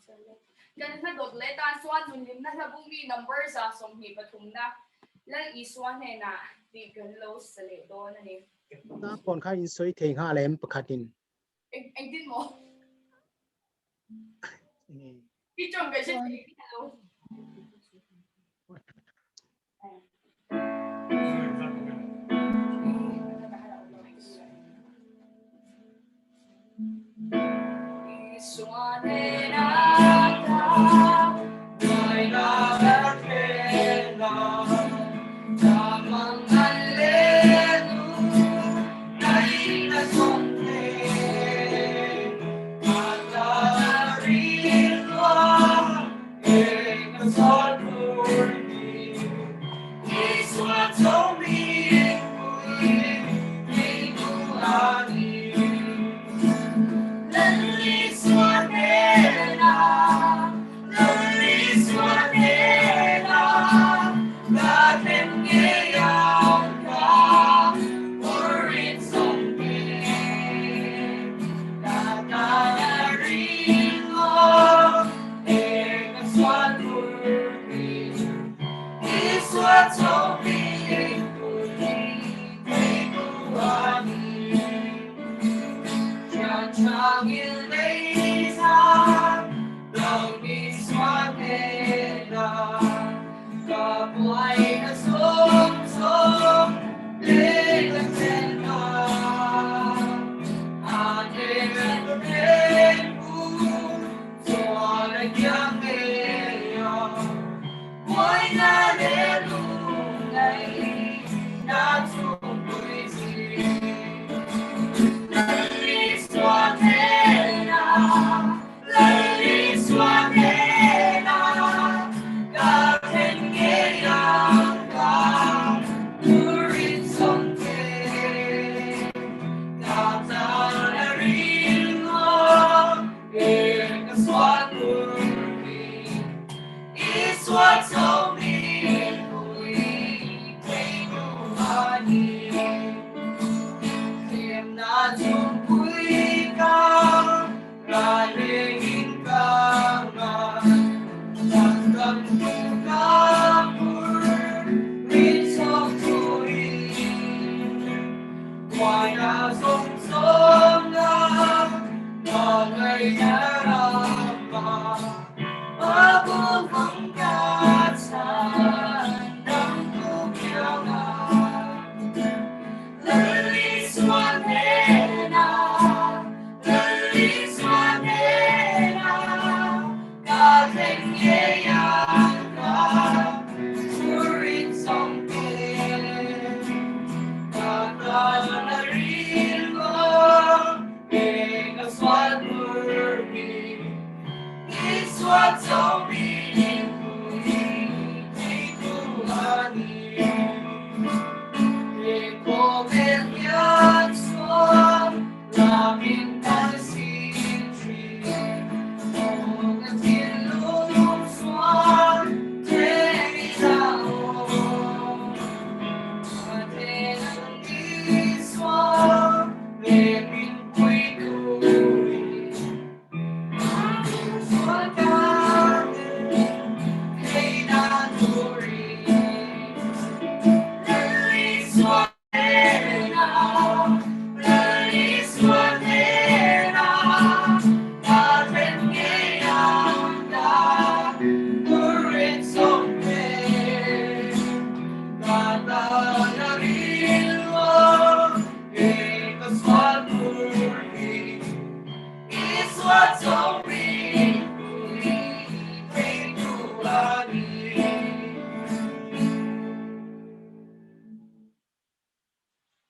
Kan hla dawt leh tan chuan nunhlimna hla bu mi number 123 na Lal Isua hnenah tih kan lo sa leh dawn a ni. Tlang kha in sawi thei nghal em pakhatin? Engtin maw? I tawng ka hre thei miah lo.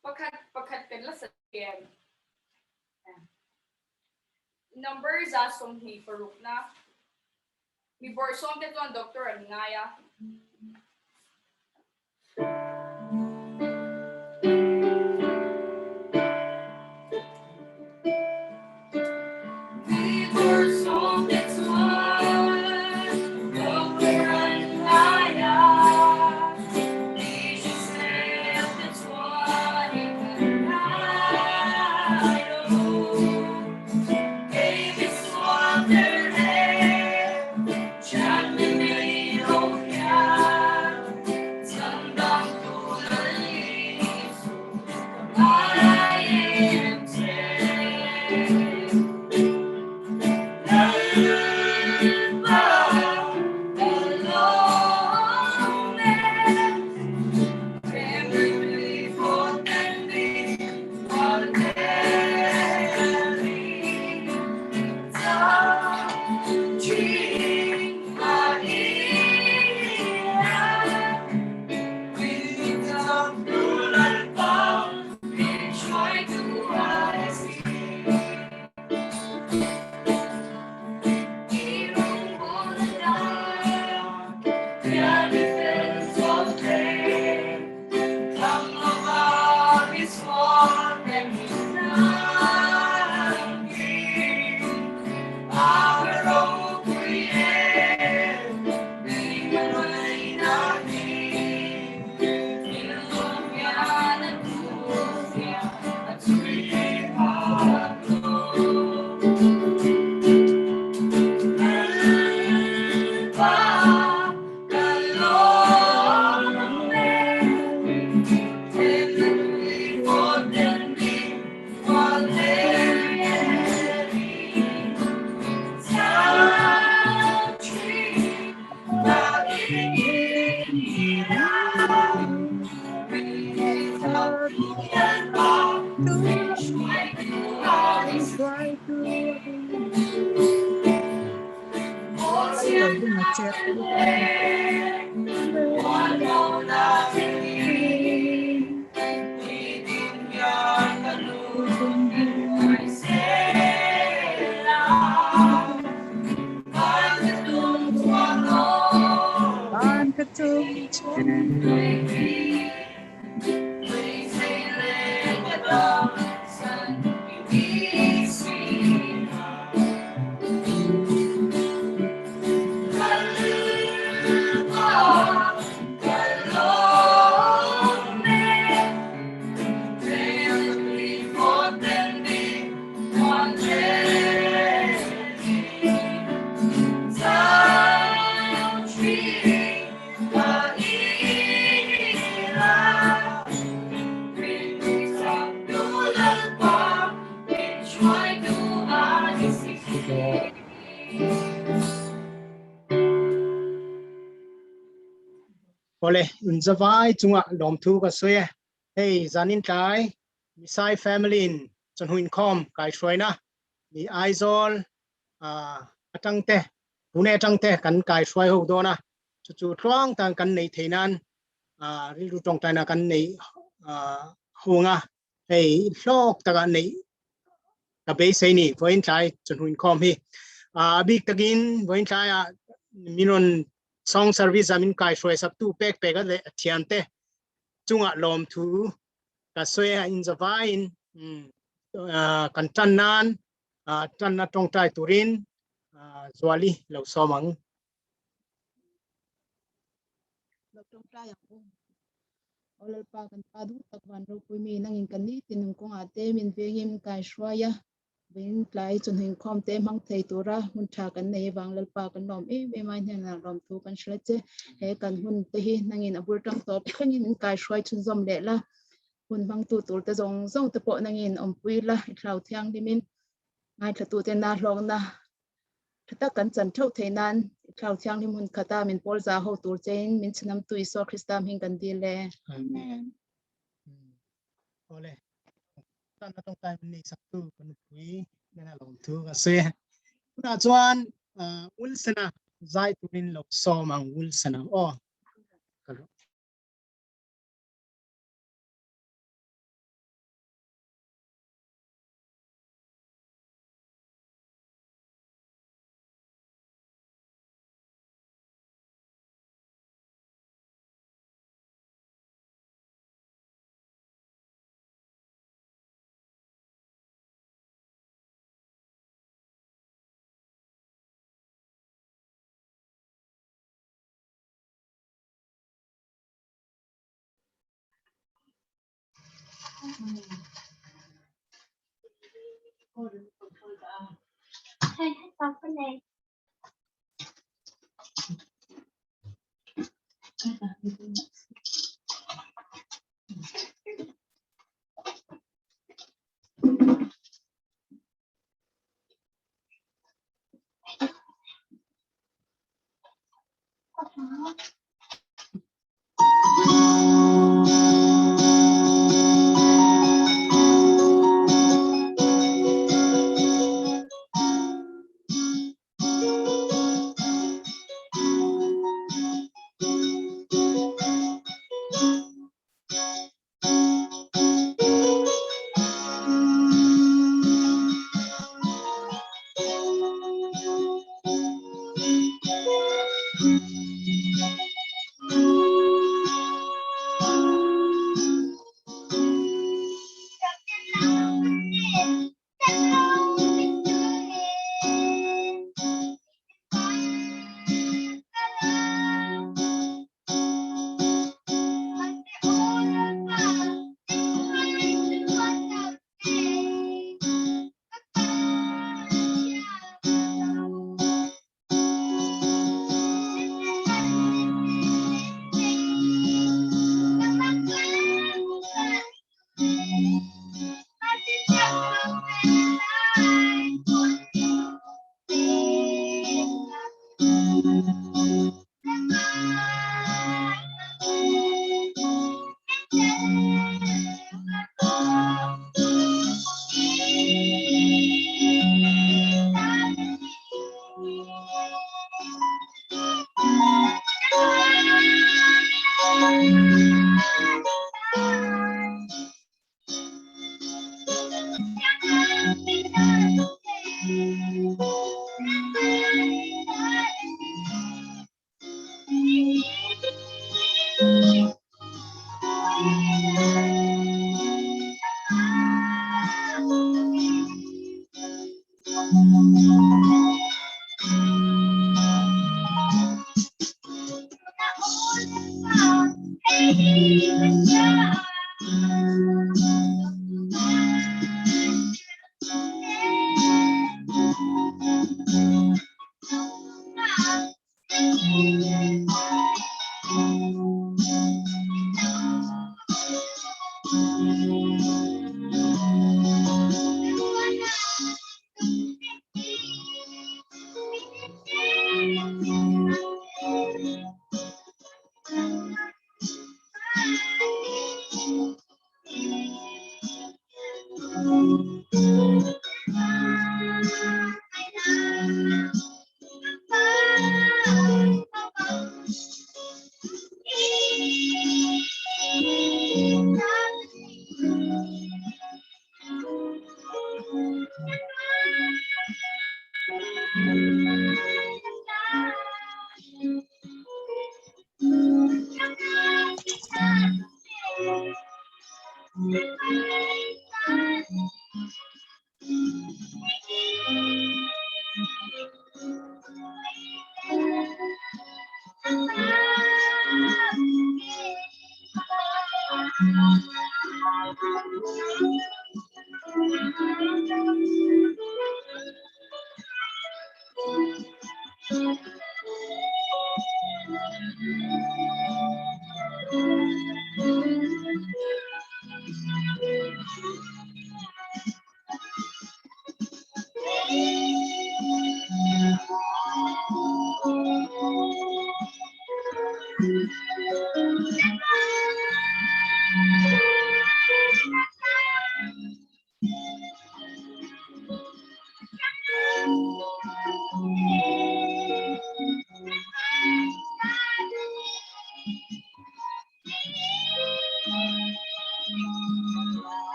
Pakhat pakhat kan la sa em? Number 26 na mi bawrhsawm te chuan doctor an ngai a. Awle, in zavai chungah lawmthu ka sawi e. Hei zanin tlai Misai family in chawhnu inkhawm kai hruaina mi Aizawl atang te Pune atang te kan kai hruai ho dawn a, chu chu tluang tan kan nei thei nan rilru tawngtaina kan nei hung a, hei hlawk taka neih ka beisei ni vawiin tlai chawhnu inkhawm hi. A bik takin vawiin tlaiah min rawn song service a min kai hruai sak tu pek pek a leh a thiante chungah lawmthu ka sawi a in zavaiin kan tan nan tanna tawngtai turin Zuali lo sawm ang. Lo tawngtai ang u. Aw Lalpa kan pa duh tak van ropui mi nangin kan nitin nung kawngah te min vengin min kai hruai a, veng tlai chawhnu inkhawm te hmang thei tura hun tha kan nei avang Lalpa kan lawm em em a, hnenah lawmthu kan hrilh a che. He kan hun te hi nangin a bul tang tawp thlengin min kai hruai chhunzawm leh la, hun hmangtu tur te zawng zawng te pawh nangin awmpui la, i thlau thianghlimin ngaithlatute na hlawkna tha tak kan chan theuh theih nan i thlau thianghlim hun khata min pawl za ho tur chein min chhanamtu Isua Krista hming kan dil e. Amen. Awle. Tan na tawngtai min nei sak tu kan nupui nena lawm thu ka sawi e. Tunah chuan Wilson-a zai turin lo sawm ang Wilson-a aw. Ka lo.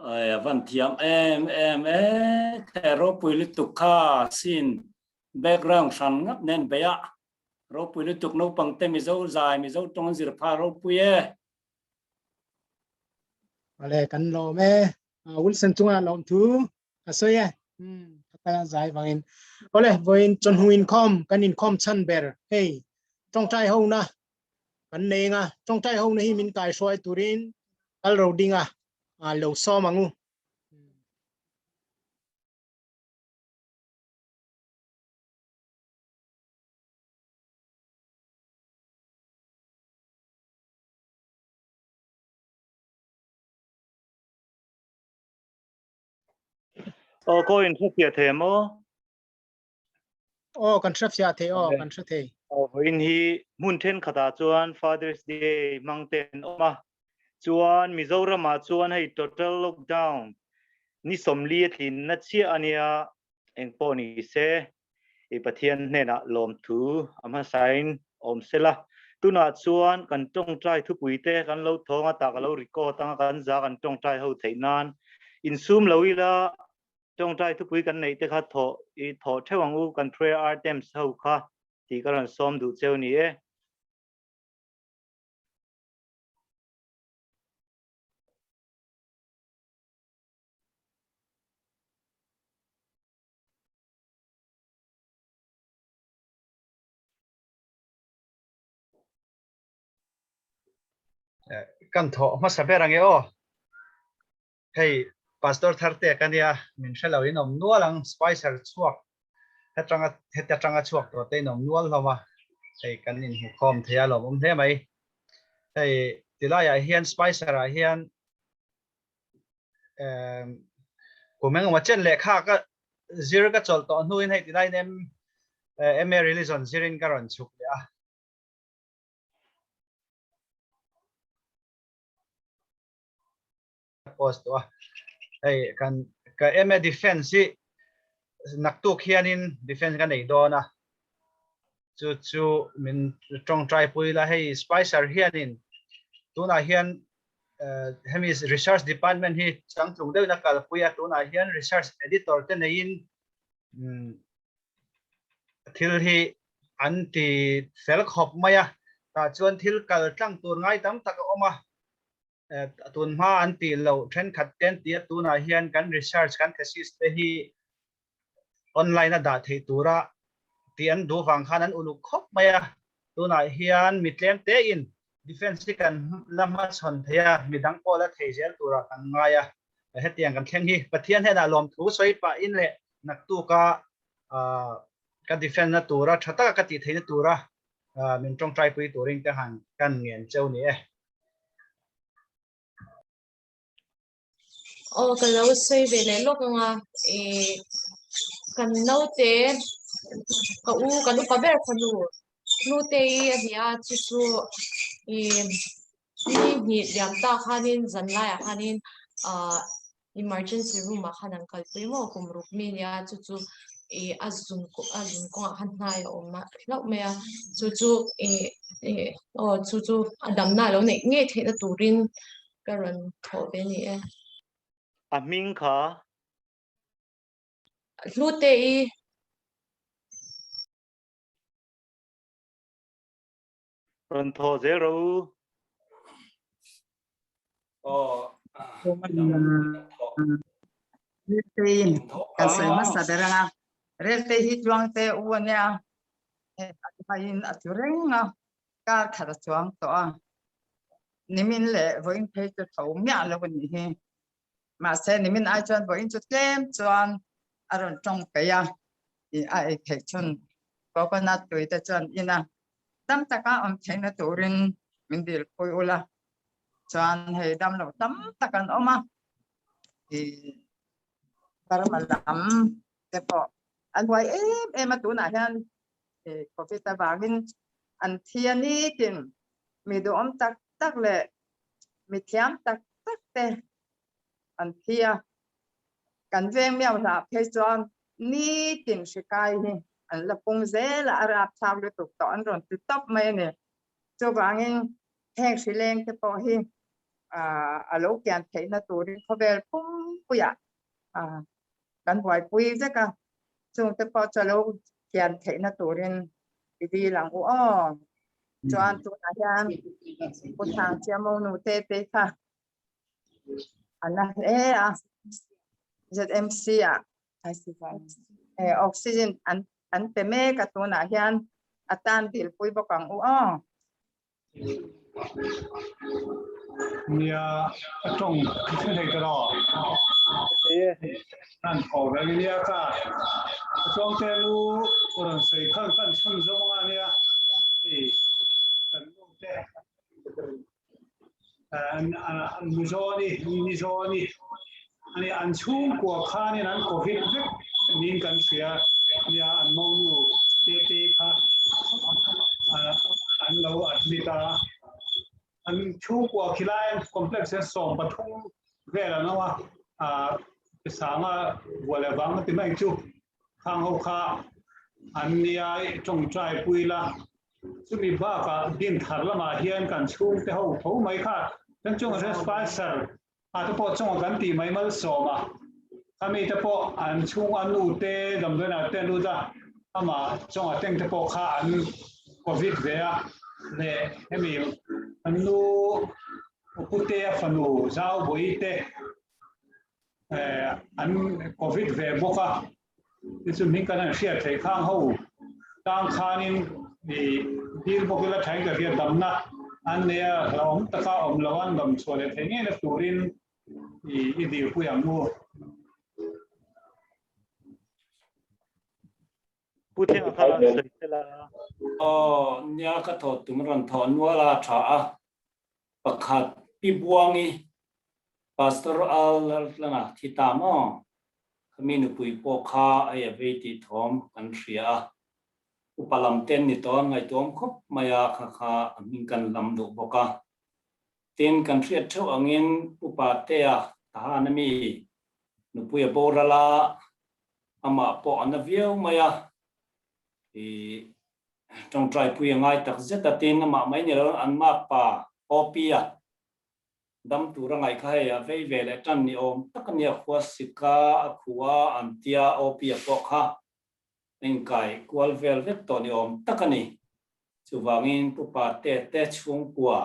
Ai a van thiam em em e the ropui lutuk kha sin background hran ngat nen beia ropui lutuk naupang te Mizo zai Mizo tawng an zir pha ropui e. Ale kan lawm e. Wilson chunga lawm thu a sawi e. Ka zai wangin. Ole voin chawhnu inkhawm kan inkhawm chhan ber hei tawngtai ho na kan nei nga tawngtai ho na hi min kai hruai turin kal ro dinga lo sawm angu. Aw ko in hre thei maw? Aw kan hre fiah thei aw kan hre thei. Aw vawiin hi hmun thenkhatah chuan Father's Day hmang ten awm a, chuan Mizoramah chuan hei total lockdown ni sawmli a tlinna chiah a nia, engpawh ni se i Pathian hnenah lawmthu a hmasain awm sela. Tunah chuan kan tawngtai thupuite kan lo thawng a, tah ka lo record anga kan za kan tawngtai ho theih nan insum lo ila tawngtai thupui kan neih te kha thawh i thawh theuh ang u, kan prayer items ho kha tih ka rawn sawm duh cheu ni e. Kan thawh hmasa ber ange aw. Hei pastor thar te ka nia min hre lo in awm nual ang spicer chhuak hetanga heta tanga chhuak tawh te in awm nual hlawm a hei kan inhmukhawm thei a lawmawm hle mai. Hei tilaiah hian spicer ah hian kum engemaw chen lehkha ka zir ka chawlh tawh hnuin hei tilaiin M MA Religion zirin ka rawn chhuk leh a. Post tawh a. Hei kan ka MA Defence hi naktuk hianin defence ka nei dawn a. Chu chu min tawngtai pui la hei Spicer hianin tunah hian hemi research department hi changtlung deuhin a kalpui a tunah hian research editor te neiin thil hi an ti fel khawp mai a tah chuan thil kal tlang tur ngai tam tak a awm a tun hma an tih loh thenkhat te an ti a tunah hian kan research kan thesis te hi online a dah theih tura tih an duh vang khan an uluk khawp mai a, tunah hian mi tlem te in defence hi kan la hmachhawn thei a, midang pawh la thei zel turah kan ngai a, hetiang kan thleng hi Pathian hnenah lawmthu sawi pah in leh naktuka ka defence na tura tha taka ka tih theihna tura min tawngtaipui turin ka han kan ngen cheu ni e. Aw ka lo sawi ve leh lawk anga ih kan naute ka u kan upa ber fanu Hlutei a ni a chu chu ih ni hnih liam ta khanin zan laiah khanin ah emergency room ah khan an kalpui maw kum ruk mi nia chu chu ih a zun a zun kawngah khan hnai a awm a hlauh mai a chu chu ih ih aw chu chu a damna a lo neih ngei theihna turin ka rawn thawh ve ni e. A hming kha. Hlute i. Rawn thawh zel rawh u. Aw. Reltein kan sawi hmasa ber anga Reltei hi Tluangte u a nia in a tlu reng a kar khat a chuang tawh a nimin leh vawiin phei chu tho miah lo a nih hi mahse nimin ai chuan vawiin chu tlem chuan a rawn tawng peih a ih a ei theih chhun coconut tui te chuan in a tam taka awm theihna turin min dil pui ula chuan hei dam lo tam tak an awm a ih Burma lam te pawh an huai em em a tunah hian ih covid avangin an thi a ni tin mi duhawm tak tak leh mi thiam tak tak te an thi a kan veng miau hlah phei chuan nitin hri kai hi an la pung zel a a rapthlak lutuk tawh an rawn ti tawp mai a ni chuvangin heng hri leng te pawh hi ah a lo kian theihna turin khawvel pumpuiah ah kan buaipui vek a chung te pawh chu a lo kian theihna turin i dil ang u aw. Chuan tunah hian Pu Thangchia Monu te te kha an la hle a ZMC ah oxygen an an pe mek a tunah hian a tan dilpui bawk ang u aw. Nia a tawng thei thei ta lo. An thaw ve nia ka chuang te lu rawn sawi khan kan chhun zawng a nia hei kan nu te an Mizoni Mizoni ani an chhungkua khanin an covid vek niin kan hria nia an monu te te kha an lo admit a An chhungkua khilai complex hian 13 vel an awm a, ah Sanga vua leh vang a ti mai chu khang ho kha an nia tawngtai pui la, chumi bakah Dinthar lamah hian kan chhungte ho tho mai kha kan chungah hian sponsor a te pawh chungah kan tih mai malsawm a, khami te pawh an chhung a nu te damdawiinah te an lut a, amah chungah teng te pawh kha an covid ve a leh hemi an nu Putea fanu Zaubawi te an covid ve bawk a, tichuan hming kan han hriat theih khang ho tang khanin ih dil bawk ila thain ka hria damna an nei a hlauhawm taka awm lo an dam chhuah leh theih ngei na turin ih i dilpui ang u. Pu Thlenga kha sawi sela. Aw nia ka thawh tum rawn thawh nual a tha a pakhat Pi Buangi Pastor Al Laltlanga thi ta maw khami nupui pawh kha a ia vei tih thawm kan hria a upa lam ten ni tawh an ngaihtuam khawp mai a kha kha a hming kan lam duh bawk a tin kan hriat theuh angin upa Tea Tahan ami nupui a boral a Amah pawh a na viau mai a, i tawngtai pui a ngai tak zet a, tin amah mai ni lo an makpa Opi-a dam tur a ngaih kha hei a vei ve leh tan ni awm tak a nia, khua sika a khua an tia Opi-a pawh kha a inkai kual vel vek tawh ni awm tak a ni. Chuvangin Pu Pate te chhungkua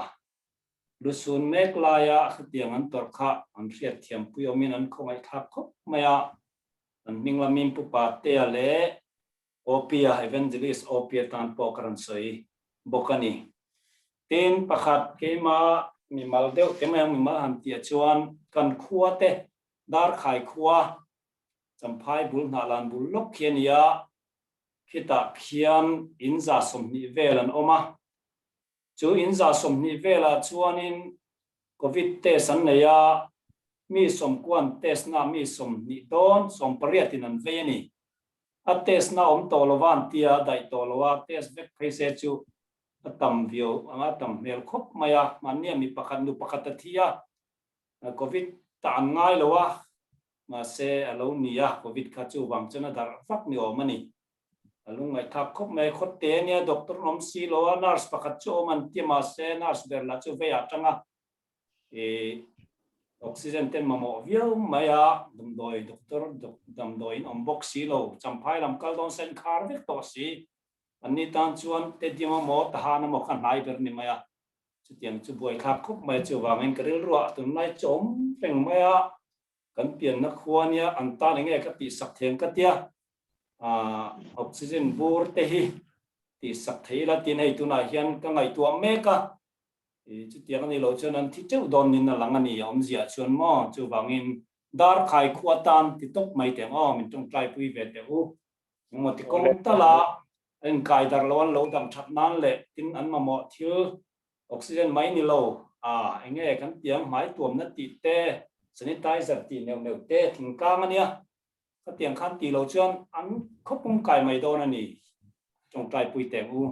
Lusun mek laia hetiang an tawrh kha an hriatthiam pui awmin an khawngaihthlak khawp mai a. An hming lamin Pu Patea leh Opia, Evangelist Opia tan pawh ka rawn sawi bawk a ni. Tin, pakhat keima mimal deuh te mai ang mimal han tih chuan kan khua te Darkhai khua Champhai bul hnahlan bul lawk khi a ni a, khitah khian in 20 vel an awm a. Chu in 20 velah chuanin Covid test an nei a, Mi sawmkuan test na mi 20 dawn 18 in an vei a ni. A test na awm tawh lova an tia a daih tawh lo a, test vek phei se chu a tam viau anga a tam hmel khawp mai a. Mahnia mi pakhat nu pakhat a thi a, Covid ta an ngai lo a, mahse a lo ni a, Covid kha chu vang chuan a darh vak ni awm a ni. A lungngaihthlak khawp mai, khawtte a nia, doctor an awm si lo a, nurse pakhat chu awm an ti a, mahse nurse ber lah chu vei ah tang a, i oxygen ten mamawh viau mai a, damdawi doctor damdawi in awm bawk si lo, champhai lam kal dawn sa in khar vek tawh si, an ni tan chuan stadium emaw tahan emaw kha hnai ber ni mai a, chutiang chu buaithlak khawp mai chuvangin ka rilruah tunlai chu awm reng mai a, kan pianna khua nia an tan enge ka tihsak thiam ka tia, oxygen bur te hi tihsak thei ila tin hei tunah hian ka ngaihtuah mek a, chutiang a ni lo chuan an thi teuh dawn nin a lang a ni a awmzia chuan maw chuvangin dar khai khu atan ti tawp mai teh ang aw min tawngtai pui ve teh u engmaw ti kawng tala a inkai dar lo an lo dam that nan leh tin an mamawh thil oxygen mai ni lo a enge kan tiang hmai tuamna tih te sanitizer tih neuh neuh te thingtlang a nia Khatiang khan ti lo chuan an khawpum kai mai dawn a ni, tawngtai pui teh u.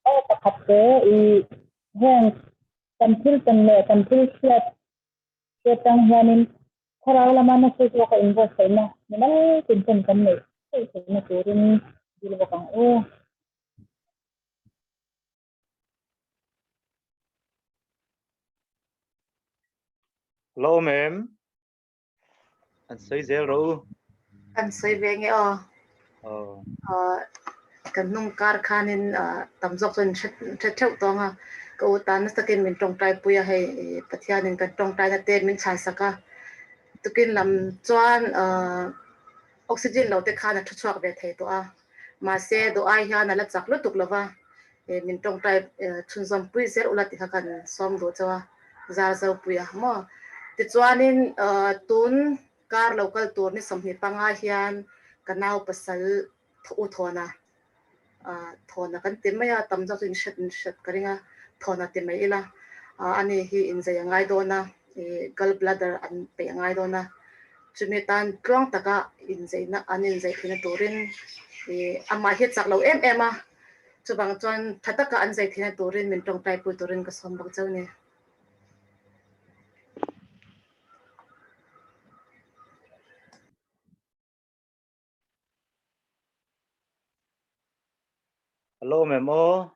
Aw pakhat te i heng kan thil tawn leh kan thil hriat te atang hianin thlarau lama nasa zawka inbuatsaihna ni mal tin ten kan neih theih theihna turin dil bawk ang u. Hello ma'am. An sawi zel rawh u. Kan sawi ve nge aw. Oh. Kan hnung kar khanin tam zawk chuan hre theuh tawng a. Ka u tan nasa takin min tawngtai pui a hei Pathianin kan tawngtai na te min chhan sak a. Tukin lam chuan oxygen lo te khan a thu chhuak ve thei tawh a. Mahse duh ai hian a la chak lutuk lova. Min tawngtai chhunzawm pui zel ula tih kha kan sawm duh chauh a, zar zo pui a maw. Tichuanin tun kar lo kal tur ni 25 hian ka nau pasal u thawna thawna kan ti mai a, tam zawk chu inhret inhret ka ring a, thawna ti mai ila ani hi inzei a ngai dawn a, gall bladder an peih a ngai dawn a, chumi tan tluang taka inzeina an inzei theihna turin amah hi a chak lo em em a. Chuvang chuan tha taka an zai theihna turin min tawngtaipui turin ka sawm bawk chauh a ni. Hello ma'am aw.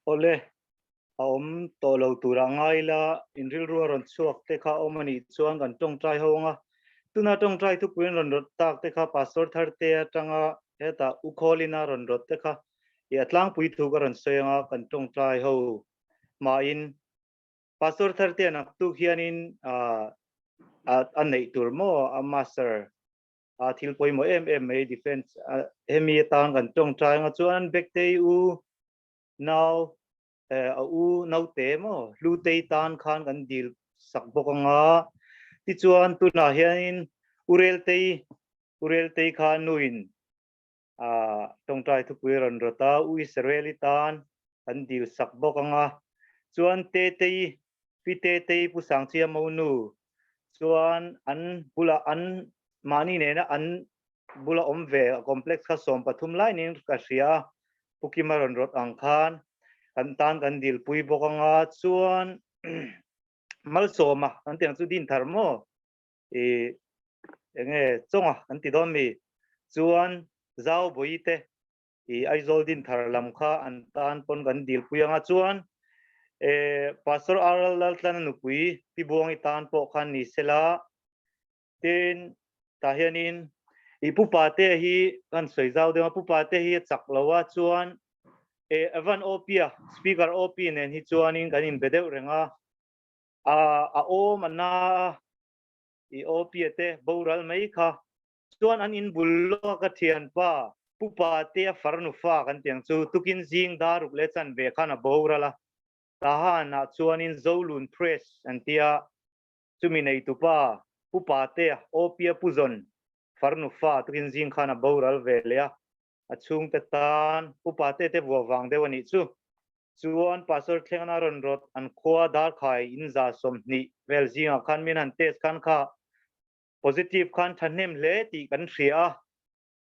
Awle, a awm tawh lo tur a ngai la, in rilru a rawn chhuak te kha awm a nih chuan kan tawngtai ho ang a. Tuna tawngtai thupui an rawn rawt tak te kha Pastor Tharte atanga hetah U Khawlina rawn rawt te kha i a tlangpui thu ka rawn sawi ang a, kan tawngtai ho hmain Pastor Tharte naktuk hianin a neih tur maw a master a thil pawimawh em em mai defense hemi atan kan tawngtai anga chuan Bektei u nau a u naute maw Hlutei tan khan kan dil sak bawk anga tichuan tunah hianin Ureltei Ureltei kha nuin a tawngtai thupui rawn rawt a U Israeli tan kan dil sak bawk anga chuan Tetei Pi Tetei Pu Sangchia Monu chuan an bulah an mahni nena an bula awm ve complex kha 13 lai niin ka hria a, Pu Kima rawn rawt ang khan kan tan kan dilpui bawk anga chuan Malsawma kan tih ang chu Dinthar maw i enge Chawnga kan ti dawn mi chuan Zaubawi te i Aizawl Dinthar lam kha an tan pawn kan dilpui anga chuan e Pastor RL Laltlana nupui Pi Buangi tan pawh khan ni sela tin tah hianin i pupa te hi kan sawi zau deuh a pupa te hi a chak lo a chuan e Evan OP a speaker OP nen hi chuanin kan inbe deuh reng a a a awm a na a i OP a te boral mai kha Chuan an in bul lawk a thianpa Pupa te a farnu fa kan tiang chu tukin zing daruk leh chan ve khan a boral a, Tahan ah chuanin Zolun Press an tia chumi neitupa Pupa te a Opia Puzawn farnu fa tukin zing khan a boral ve leh a, a chhungte tan Pupa te te vuah vang deuh a nih chu. Chuan Pastor Thlengana rawn rawt an khua Darkhai in 20 vel zingah khan min han test khan kha positive khan thahnem hle tih kan hria a.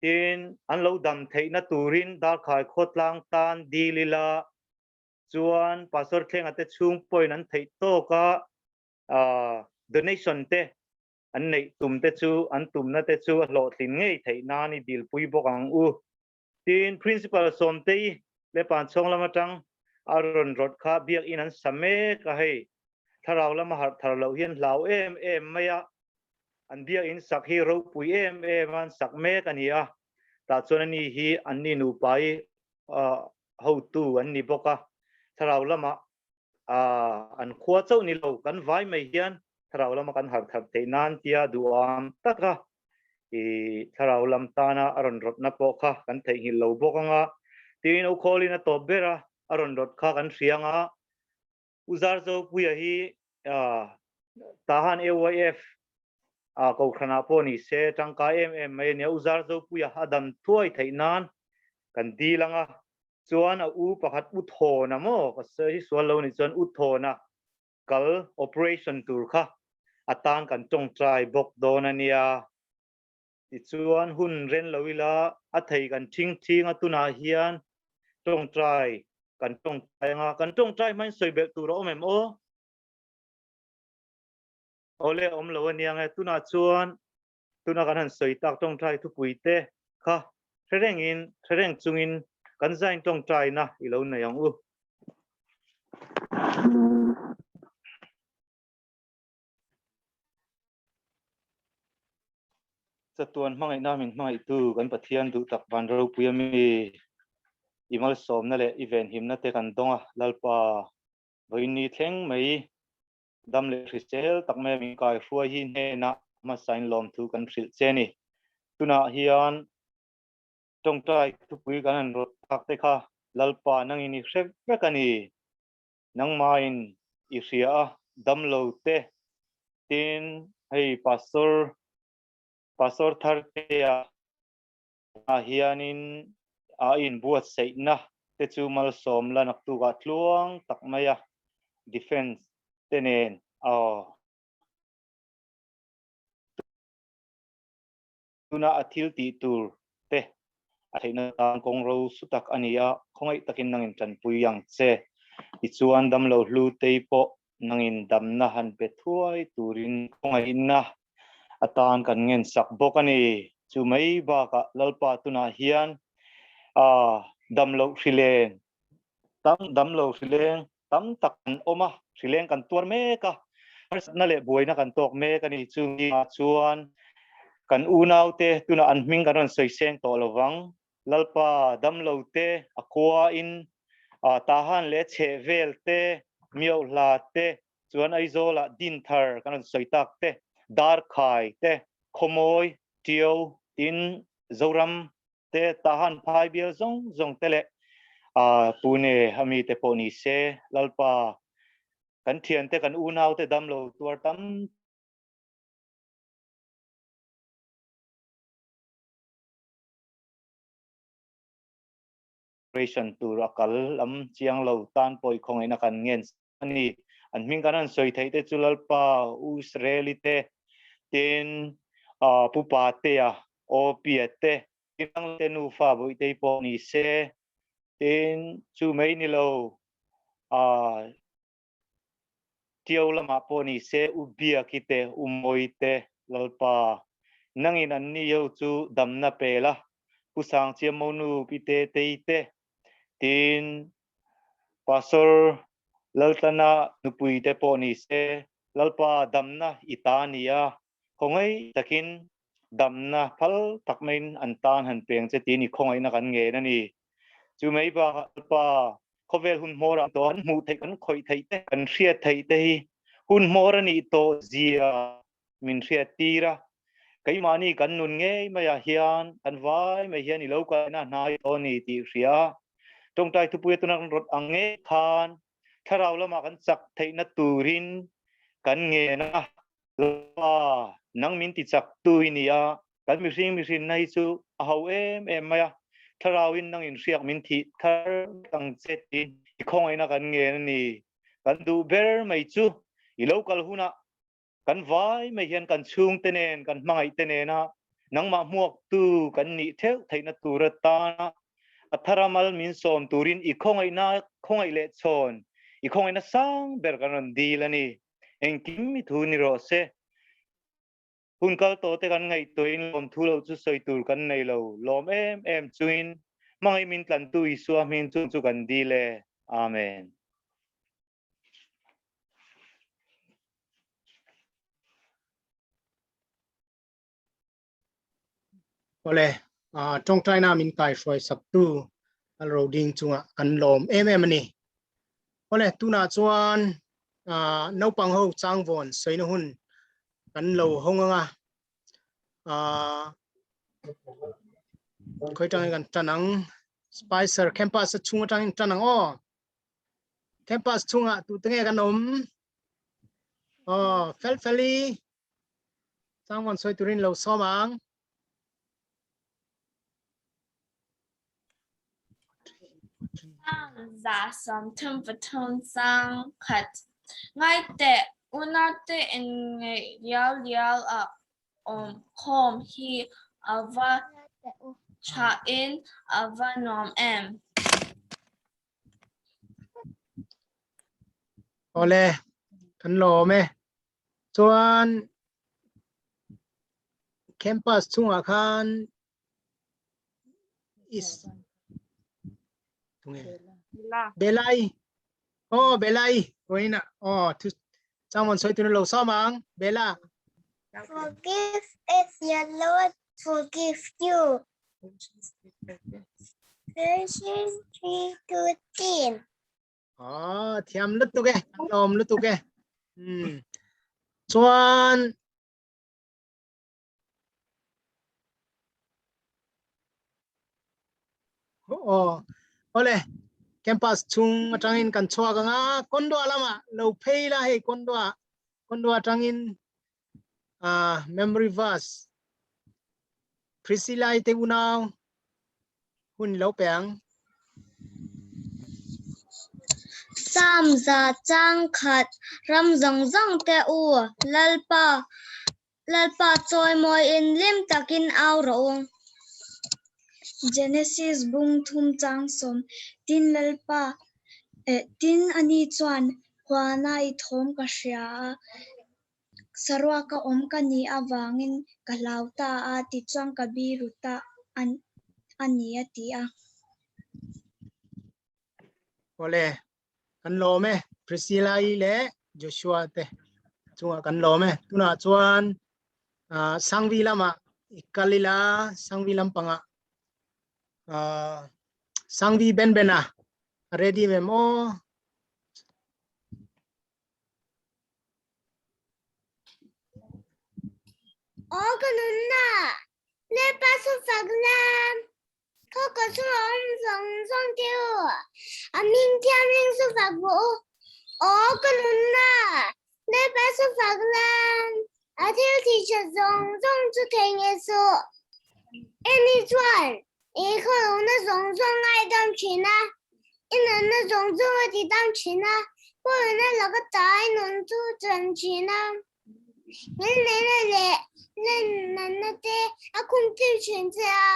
Tin, an lo dam theihna turin Darkhai khawtlang tan dil ila chuan Pastor Thlenga te chhung pawhin an theih tawk a donation te an neih tum te chu an tumna te chu a hlawhtlin ngei theih nan i dilpui bawk ang u. Tin, Principal Sawmtei leh Panchhawng lam atang a rawn rawt kha biakin an sa mek a, hei thlarau lama harh thar loh hian hlau em em mai a, an biakin sak hi ropui em em a an sak mek a ni a, tah chuan ani hi anni nupa i hotu an ni bawk a, thlarau lama an khua chauh ni lo kan vai mai hian thlarau lama kan harh thar theih nan tia duham taka i thlarau lam tana a rawn rawtna pawh kha kan theihnghilh lo bawk anga tiin u Khawlin a tawp ber a, a rawn rawt kha kan hria anga U Zarzopuia hi Tahan AYF a kohhranah pawh ni se tangkai em em mai a nia, U Zarzopuia a dam thuai theih nan kan dil anga chuan a u pakhat U Thawna maw ka sawi sual lo ni chuan U Thawna kal operation tur kha atan kan tawngtai bawk dawn a nia. Tichuan hun ren lo ila a thei kan thing thing a tunah hian tawngtai kan tawngtai anga kan tawngtai hmain sawi belh tur a awm em aw? Awle awm lo a nia nge tunah chuan tuna kan han sawi tak tawngtai thupui te kha hre rengin hre reng chungin kan zain tawngtaina i lo nei ang u. Chatuan hmangaihna min hmangaihtu kan Pathian duh tak van ropui ami i malsawmna leh i venhimna te kan dawng a, Lalpa vawiin thleng mai dam leh hrisel tak mai a min kai hruai hi hnenah hmasain lawmthu kan hrilh che a ni. Tunah hian tawngtai thupui kan han rawt tak te kha Lalpa nangin i hre vek a ni. Nangmahin i hria a, damlo te, tin hei Pastor Pastor Thartea ah hianin a inbuatsaihna te chu malsawm la naktukah tluang tak mai a defense te nen aw tuna a thil tih tur te a theihna tan kawng ro su tak a ni a, khawngaih takin nangin tanpui ang che. Tichuan damlo hlu tei pawh nangin damna han pe thuai turin khawngaihna atan kan ngensak bawk a ni. Chu mai bakah Lalpa tunah hian damloh hrileng tam damlo hrileng tam tak kan awm a, hrileng kan tuar mek a, harsatna leh buaina kan tawk mek a ni. Chumi ah chuan kan unaute tunah an hming kan rawn sawi seng tawh lovang. Lalpa damlo te a khuain Tahan leh chhehvel te, Miohla te, Chuan Aizawlah Dinthar kan rawn sawi tak te, Darkhai te, Khawmawi, Ṭiau, tin Zoram te, Tahan phai bial zawng zawng te leh Pune a mite pawh ni se, Lalpa kan thiante kan unaute damlo tuar tam Operation tur a kal lam chiang lo tan pawh i khawngaihna kan ngen a ni. An hming kan han sawi theih te chu Lalpa U Israeli te, tin Pu Patea, Awpia te, tin te nufa Bawihtei pawh ni se, tin chu mai ni lo Ṭiau lamah pawh ni se U Biaki te, U Mawi te, Lalpa nangin anni ho chu damna pe la, Pu Sangchiamonu Pi Tetei te, tin Pastor Laltlana nupui te pawh ni se, Lalpa damna i ta ni a, khawngaih takin damna phal tak maiin an tan han peng che tiin i khawngaihna kan ngen a ni. Chu mai bakah Lalpa khawvel hun hmawr ah tawh an hmuh theih kan khawih theih te kan hriat theih te hi hun hmawr a nih tawh zia min hriat tir a, keimahni kan nun ngei maiah hian kan vai mai hian i lo kalna hnai tawh a ni tih hria a, tawngtai thupui atuna kan rawt ang ngei khan thlarau lamah kan chak theihna turin kan ngen a, Lalpa nang min ti chak tu i ni a, kan mihring mihrinna hi chu a ho em em mai a, thlarauin nang inhriak min thih thar vek ang che tiin. I khawngaihna kan ngen a ni. Kan duh ber mai chu i lo kal hunah kan vai mai hian kan chhungte nen, kan hmangaihte nena nangmah hmuaktu kan nih theuh theihna tur atana a thara mal min sawm turin i khawngaihna khawngaih leh chhawn i khawngaihna sang ber kan rawn dil a ni. Engkim i thu ni rawh se. Hun kal tawh te kan ngaihtuahin lawmthu loh chu sawi tur kan nei lo. Lawm em em chungin hmangaih min tlantu Isua hming chung chu kan dil e. Amen. Awle, tawngtaina min kaihruai saktu Lalroding chungah kan lawm em em a ni. Awle, tunah chuan naupang ho changvawn sawina hun kan lo hawng anga khawi tangin kan tan ang Spicer campus a chhung atangin tan ang aw. Campus chhungah tute nge kan awm? Aw, fel feli Changvawn sawi turin lo sawm ang. 133 chang khat. Ngai teh, unaute inngeih liau liau a awm khawm hi a va thain a va nuam em? Awle, kan lawm e. Chuan campus chungah khan is tunge Belai oh Belai koina oh thu changmon soi tunu lo samang Bella Forgive if your Lord forgive you. Verses 3 to 10. Ah, thiam lutuk e, kan lawm lutuk e. Hmm. Chuan Oh, ole campus chung atangin kan chhuak anga kondo lama lo phei la hei kondo kondo atangin ah memory verse Priscilla te unau hun lo pe ang. Psalm 101 ram zawng zawng te u Lalpa Lalpa chawimawiin hlim takin au rawh u. Genesis bung thum chang sawm tin Lalpa eh tin ani chuan huana i thawm ka hria a, Saruaka awm ka nih avangin ka hlau ta a, tichuan ka biru ta a ni a ti a. Awle, kan lawm e, Priscilla-i leh Joshua te chungah kan lawm e. Tunah chuan Sangvi lamah i kal ila, Sangvi lampangah Sangvi Ben Bena a ready ve maw? Aw ka nunna, Lalpa chu fak la, khaw ka chu a awm zawng zawng te u, a hming thianghlim chu fak rawh u. Aw ka nunna, Lalpa chu fak la, a thil thih that zawng zawng chu thei nge suh. Eni chuan i khawlohna zawng zawng ngaidam thin a, i nunna zawng zawng a tidam thin a, pawina laka ta i nun chu chan thin a, ngilneihna leh lennanna te a khum tir thin che a,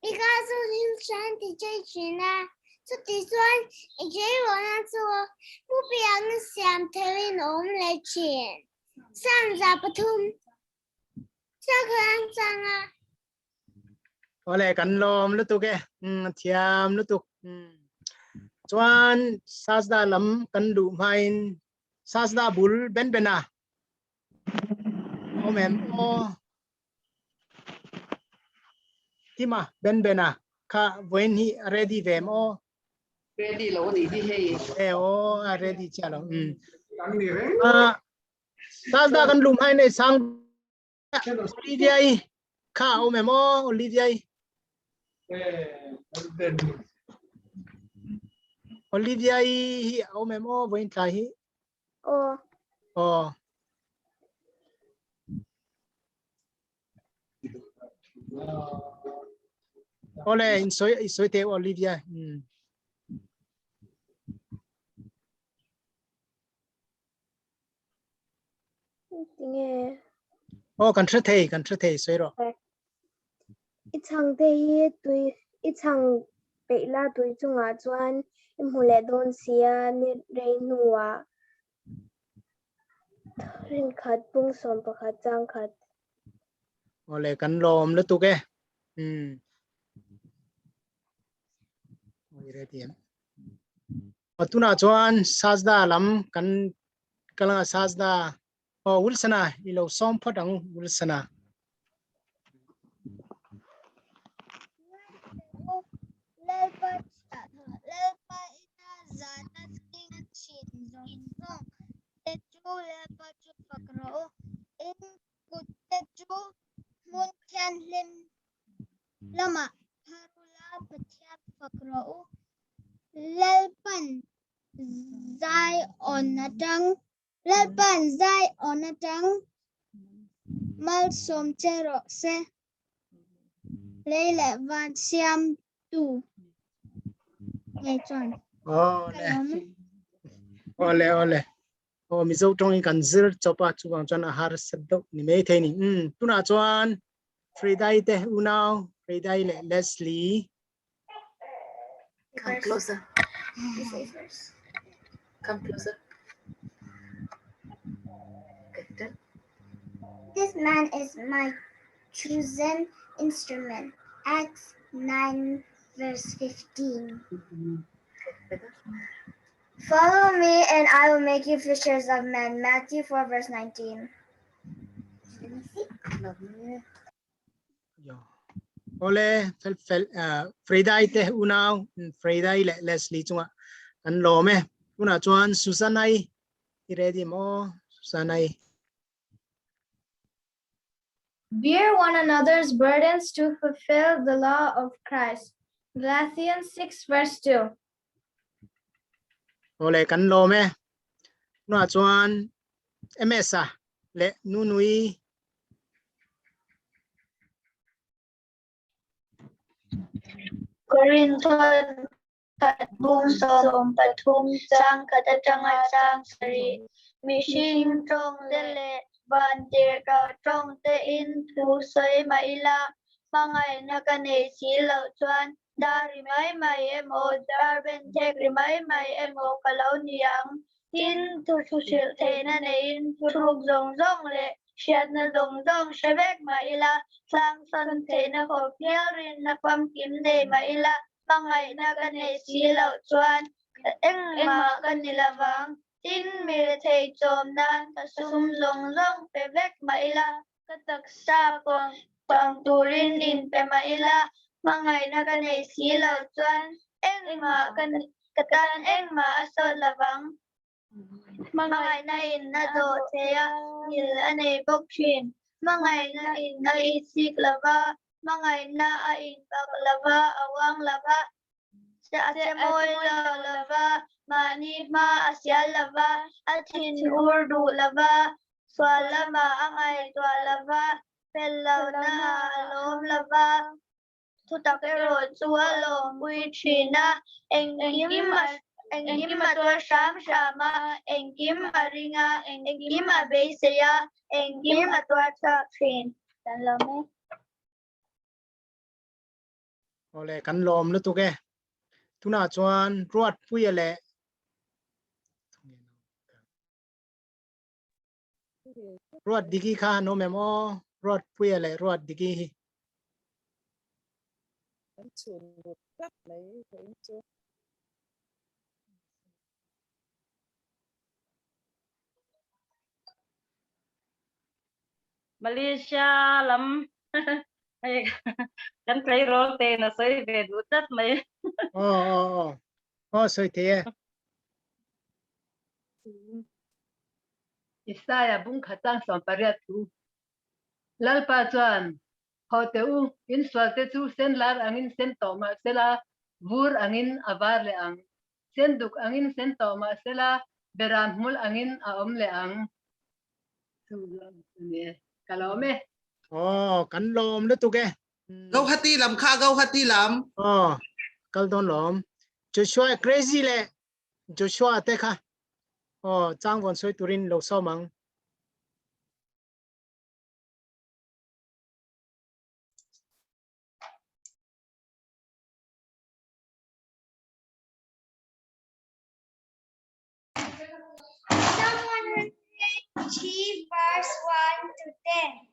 i ka chu thil hran ti chei thin a, chuti chuan i tleirawhna chu mupiakna siam theihin a awm leh thin. Psalm 3. Chaklang changa. Ole kan lawm lutuk e. Thiam lutuk. Chuan Sasda lam kan luh hmain Sasda bul ben ben a. Awm em aw. Tima ben ben a kha vawiin hi a ready ve em aw. Ready lo a nih hi hei. E aw a ready chiah lo. Sasda kan luh hmain hei sang Olivia i kha awm em aw Olivia i Olivia i hi awm em aw vawiin tlai hi Aw. Aw. Ole in sawi i sawi teh Olivia. Tinge? Aw kan hre thei, kan hre thei sawi rawh. I chhang te hi tui i chhang peih la tui chungah chuan i hmu leh dawn sia ni rei hnuah rinkhat bung 11 chang khat. Awle kan lawm lutuk e. Umm. Oi ready em. Tunah chuan Sajda lam kan kal anga Sajda aw Wilsona i lo sawm phawt ang Wilsona. Lalpa Lalpa ina zana thleng thin zawng zawng te chu Lalpa chu fak rawh u. In kut te chu hmun thianghlim lamah phar ula Pathian fak rawh u. Lalpan zai awn atang Lalpan zai awn atang malsawm che rawh se. Lei leh van siamtu ngei chuan. Awle. Awle awle. Aw Mizo tawng in kan zir chawp a chuvang chuan a har sat deuh ni mai thei ni. Um tunah chuan Fredai te unau Fredai leh Leslie Come closer. You say first. Come closer. Okay, done. This man is my chosen instrument. Acts 9 verse 15. Follow me and I will make you fishers of men. Matthew 4 verse 19. Ole fel fel Fredai te unau Fredai leh Leslie chunga kan lawm e. Tunah chuan Susanai i ready maw Susanai. Bear one another's burdens to fulfill the law of Christ. Galatians 6 verse 2. Ole kan lawm e. Tunah chuan MS-a leh Nunui Korinthon khat bung 13 chang khat atanga chang sarih mihring tawng te leh vantirhkoh tawng te in thu sawi mah ila hmangaihna ka neih si loh chuan dar ri mai mai emaw dar ben thek ri mai mai emaw ka lo ni ang. Tin, thu hrilh theihna neiin thuruk zawng zawng leh hriatna zawng zawng hre vek mah ila, tlang sawn theihna khawp hial rinna famkim nei mah ila, hmangaihna ka neih si loh chuan engmah ka ni lovang. Tin, mi rethei chawm nan ka sum zawng zawng pe vek mah ila, ka taksa pawng pang turin inpe mah ila, hmangaihna ka neih si loh chuan engmah ka ka tan engmah a sawt lovang. Hmangaihna in a dawh thei a, ngil a nei bawk thin. Hmangaihna in a itsik lova, hmangaihna a inpak lova, a uang lova, a che mawi lo lova, mahni hma a sial lova, a thin ur duh lova, sual lamah a ngaihtuah lova, fel lohna a lawm lova, thutak erawh chu a lawmpui thin a, engkim a engkim a tuar hram hram a, engkim a ring a, engkim a beisei a, engkim a tuar chhuak thin. Kan lawm e. Awle kan lawm lutuk e. Tunah chuan Ruatpuia leh Ruat Diki kha an awm em aw? Ruatpuia leh Ruat Diki hi. Kan chhun lut tlat mai vawiin chu. Malaysia lam hei kan tleirawl te in a sawi ve duh tlat mai. Aw aw aw aw sawi thei e. Isaiah bung khat chang 18 thu Lalpa chuan Haw teh u, in sualte chu sen lar angin sen tawh mah sela, vur angin a var leh ang. Sen duk angin sen tawh mah sela, beram hmul angin a awm leh ang. Chu ni e, ka lawm e. Aw, kan lawm lutuk e. Gauhati lam kha Gauhati lam. Aw, kal dawn lawm. Joshua crazy leh Joshua te kha. Aw, chang vawn sawi turin lo sawm ang. 3 verse 1 to 10.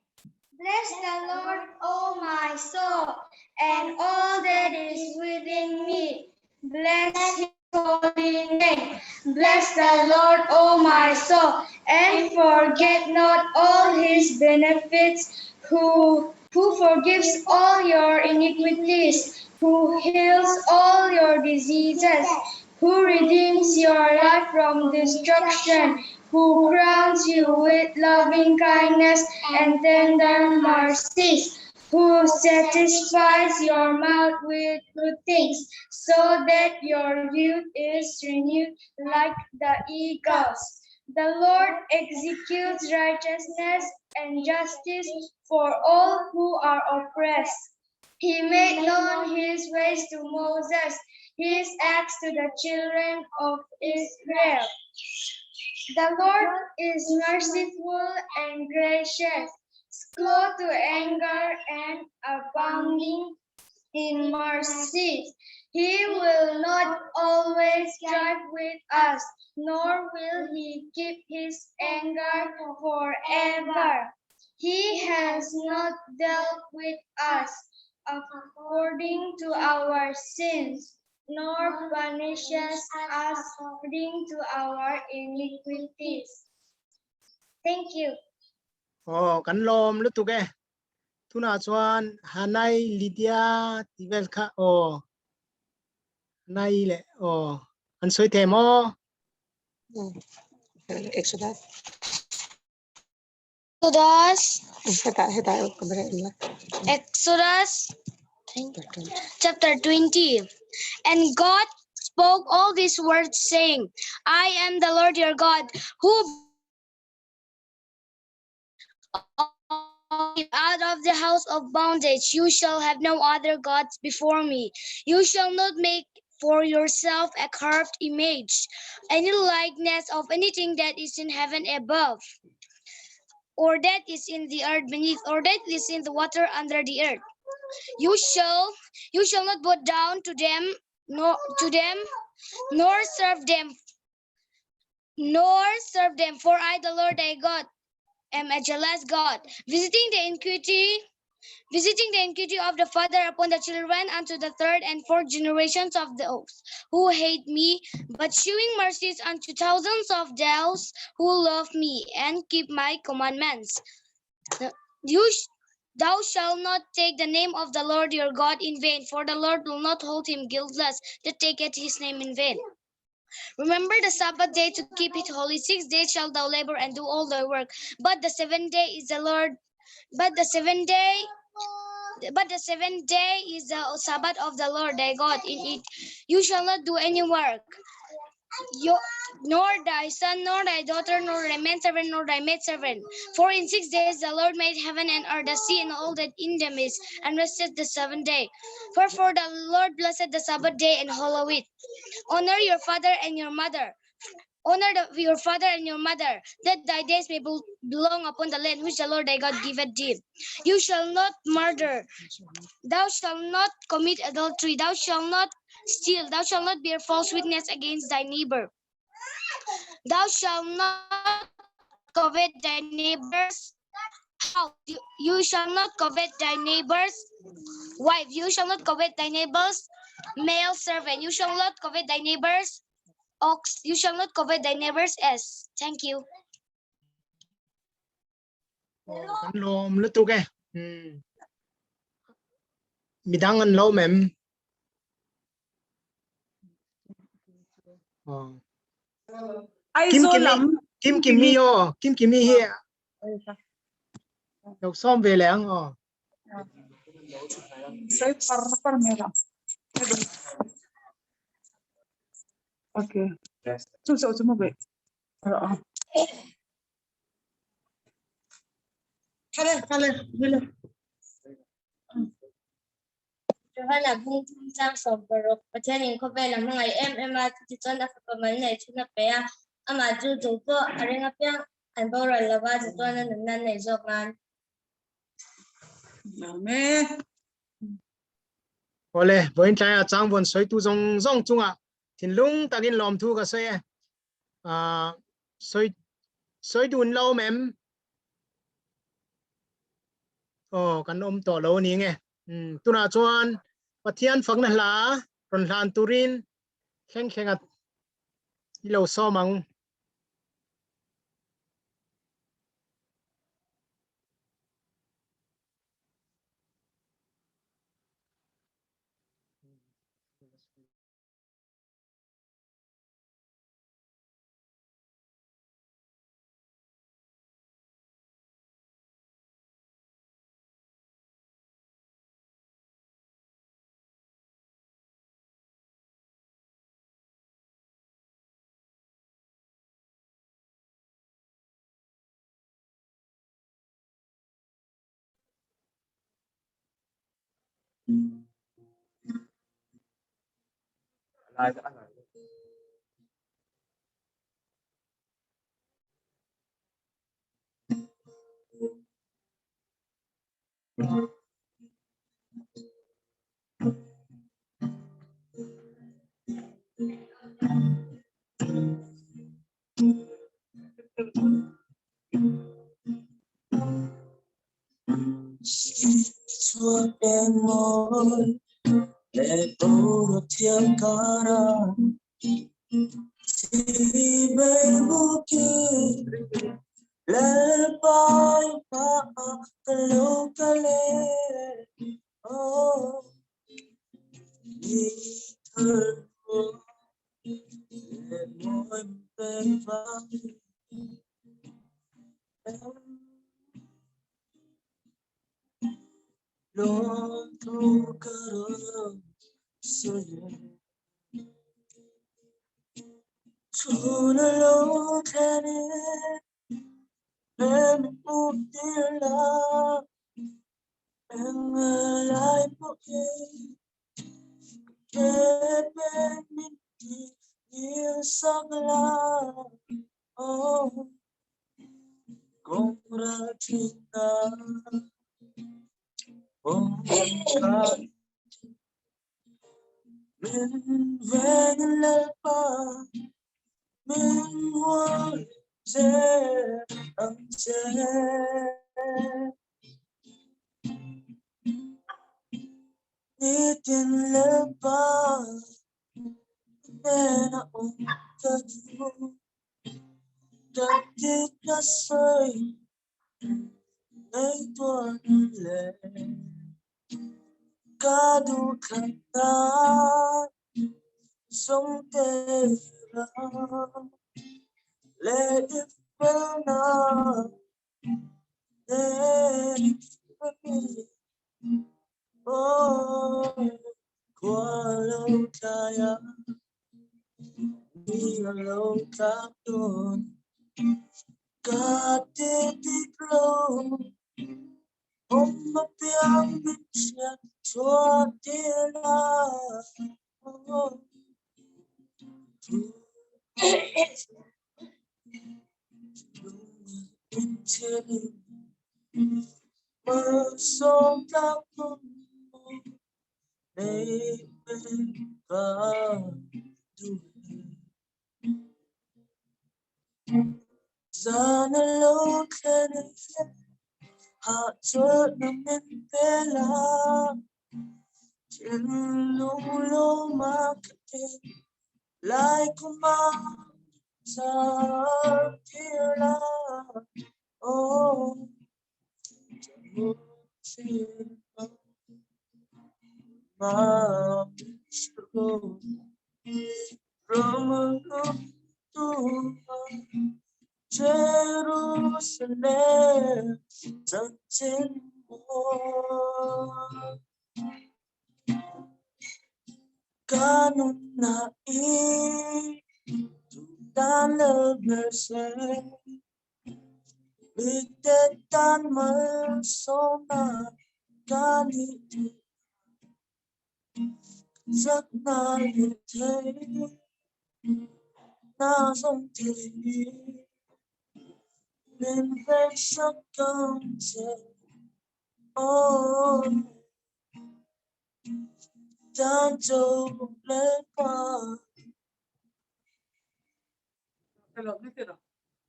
Bless the Lord, O my soul, and all that is within me. Bless his holy name. Bless the Lord, O my soul, and forget not all his benefits, who, who forgives all your iniquities, who heals all your diseases, who redeems your life from destruction, who crowns you with loving kindness and tender mercies, who satisfies your mouth with good things, so that your youth is renewed like the eagles. The Lord executes righteousness and justice for all who are oppressed. He made known his ways to Moses, his acts to the children of Israel. The Lord is merciful and gracious, slow to anger and abounding in mercy. He will not always strive with us, nor will he keep his anger forever. He has not dealt with us according to our sins, nor punishes us according to our iniquities. Thank you. Aw kan lawm lutuk e. Tunah chuan Hanai Lydia tih vel kha aw Hanai leh aw an sawi thei maw? Exodus. Exodus. Hetah hetah kamera en la. Exodus chapter 20. And God spoke all these words, saying, I am the Lord your God, who out of the house of bondage. You shall have no other gods before me. You shall not make for yourself a carved image, any likeness of anything that is in heaven above, or that is in the earth beneath, or that is in the water under the earth. You shall you shall not bow down to them, nor to them, nor serve them, nor serve them. For I, the Lord thy God, am a jealous God, visiting the iniquity, visiting the iniquity of the father upon the children unto the third and fourth generations of those who hate me, but shewing mercies unto thousands of those who love me and keep my commandments. You thou shalt not take the name of the Lord your God in vain, for the Lord will not hold him guiltless that taketh his name in vain. Remember the Sabbath day to keep it holy. Six days shalt thou labor and do all thy work. But the seventh day is the Lord. But the seventh day, but the seventh day is the Sabbath of the Lord thy God. In it you shall not do any work. You, nor thy son, nor thy daughter, nor thy manservant, nor thy maidservant. For in six days the Lord made heaven and earth, the sea, and all that in them is, and rested the seventh day. Wherefore the Lord blessed the Sabbath day and hallowed it. Honor your father and your mother. Honor the, your father and your mother, that thy days may be long upon the land which the Lord thy God giveth thee. You shall not murder. Thou shalt not commit adultery. Thou shalt not steal. Thou shalt not bear false witness against thy neighbor. Thou shalt not covet thy neighbor's house. You, you shall not covet thy neighbor's wife. You shall not covet thy neighbor's male servant. You shall not covet thy neighbor's ox. You shall not covet thy neighbor's ass. Thank you. Kan lawm lutuk e. Hmm. Midang an lo mem. Oh. Kim Aizawl Kimi lam Kim Kimi aw Kim Kimi hi lo sawm ve leh ang aw. Sawi par par mai la. Okay. Chu chu chu mo be. Ro. Kale kale vile. Johana bung thum chang 16 Pathianin khawvel a hmangaih em em a, chutichuan a fapa mal neih chhun a pe a, amah chu chu pawh a ring apiang an boral lova chatuan a nunna an nei zawk nan. Amen. Awle, vawiin tlaiah changvawn sawitu zawng zawng chungah thinlung takin lawmthu ka sawi e. Ah, sawi Sawi dun lo awm em? Aw kan awm tawh lo a ni nge. Umm tunah chuan Pathian fakna hla rawn hlan turin thleng thleng a i lo sawm ang.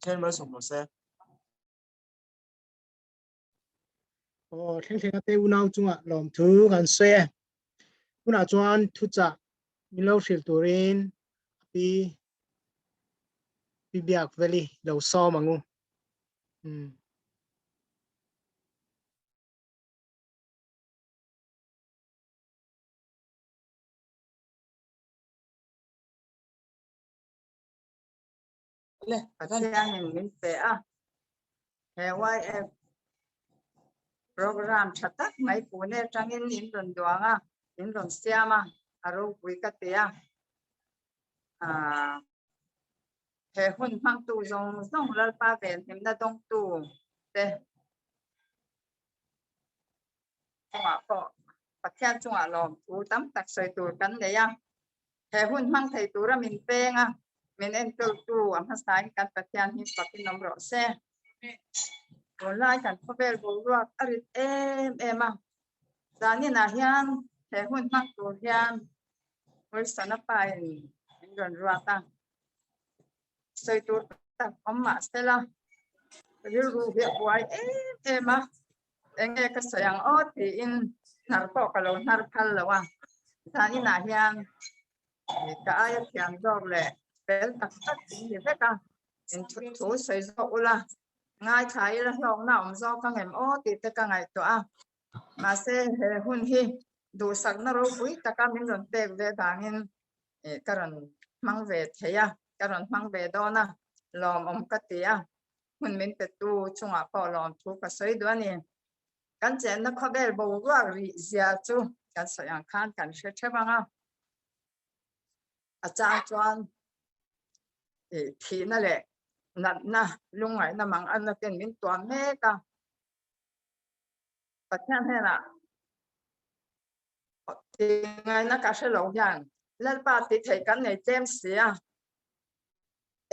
Pathian malsawm rawh se. Aw thleng thleng ate unau chunga lawmthu kan sawi e. Tunah chuan thuchah min lo hrilh turin pi pi biak veli lo sawm angu. Um. Pathianin min pe a, he YF program tha tak mai Pune atangin in rawn duang a, in rawn siam a, a ropui ka ti a. He hun hmangtu zawng zawng Lalpa venhimna dawngtu te chungah pawh Pathian chungah lawmthu tam tak sawi tur kan nei a. He hun hmang thei tura min peng a, min enkawltu a hmasain kan Pathian hi fakin awm rawh se. Tunlai kan khawvel boruak a rit em em a, zaninah hian he hun hmang tur hian Wilson a pa in min rawn ruat a, sawi tur tak awm mah sela rilru hi a buai em em a, enge ka sawi ang aw tiin hnar pawh ka lo hnar phal lo a, zaninah hian ka aia thiam zawk leh fel tak tak in ni vek a, in thu sawi zawk ula ngaithla ila hlawkna awm zawk ang em aw tih te ka ngaihtuah a, mahse he hun hi duhsakna ropui taka min rawn pek ve vangin ka rawn hmang ve thei a, ka rawn hmang ve dawn a, lawmawm ka ti a, hun min petu chungah pawh lawmthu ka sawi duh a ni. Kan chenna khawvel boruak rih zia chu kan sawi ang khan kan hre theuh ang a, a chang chuan thihna leh natna lungngaihna mang anna ten min tuam mek a, Pathian hnenah Tingaina ka hre lo hian Lalpa tih theih kan nei tlem si a,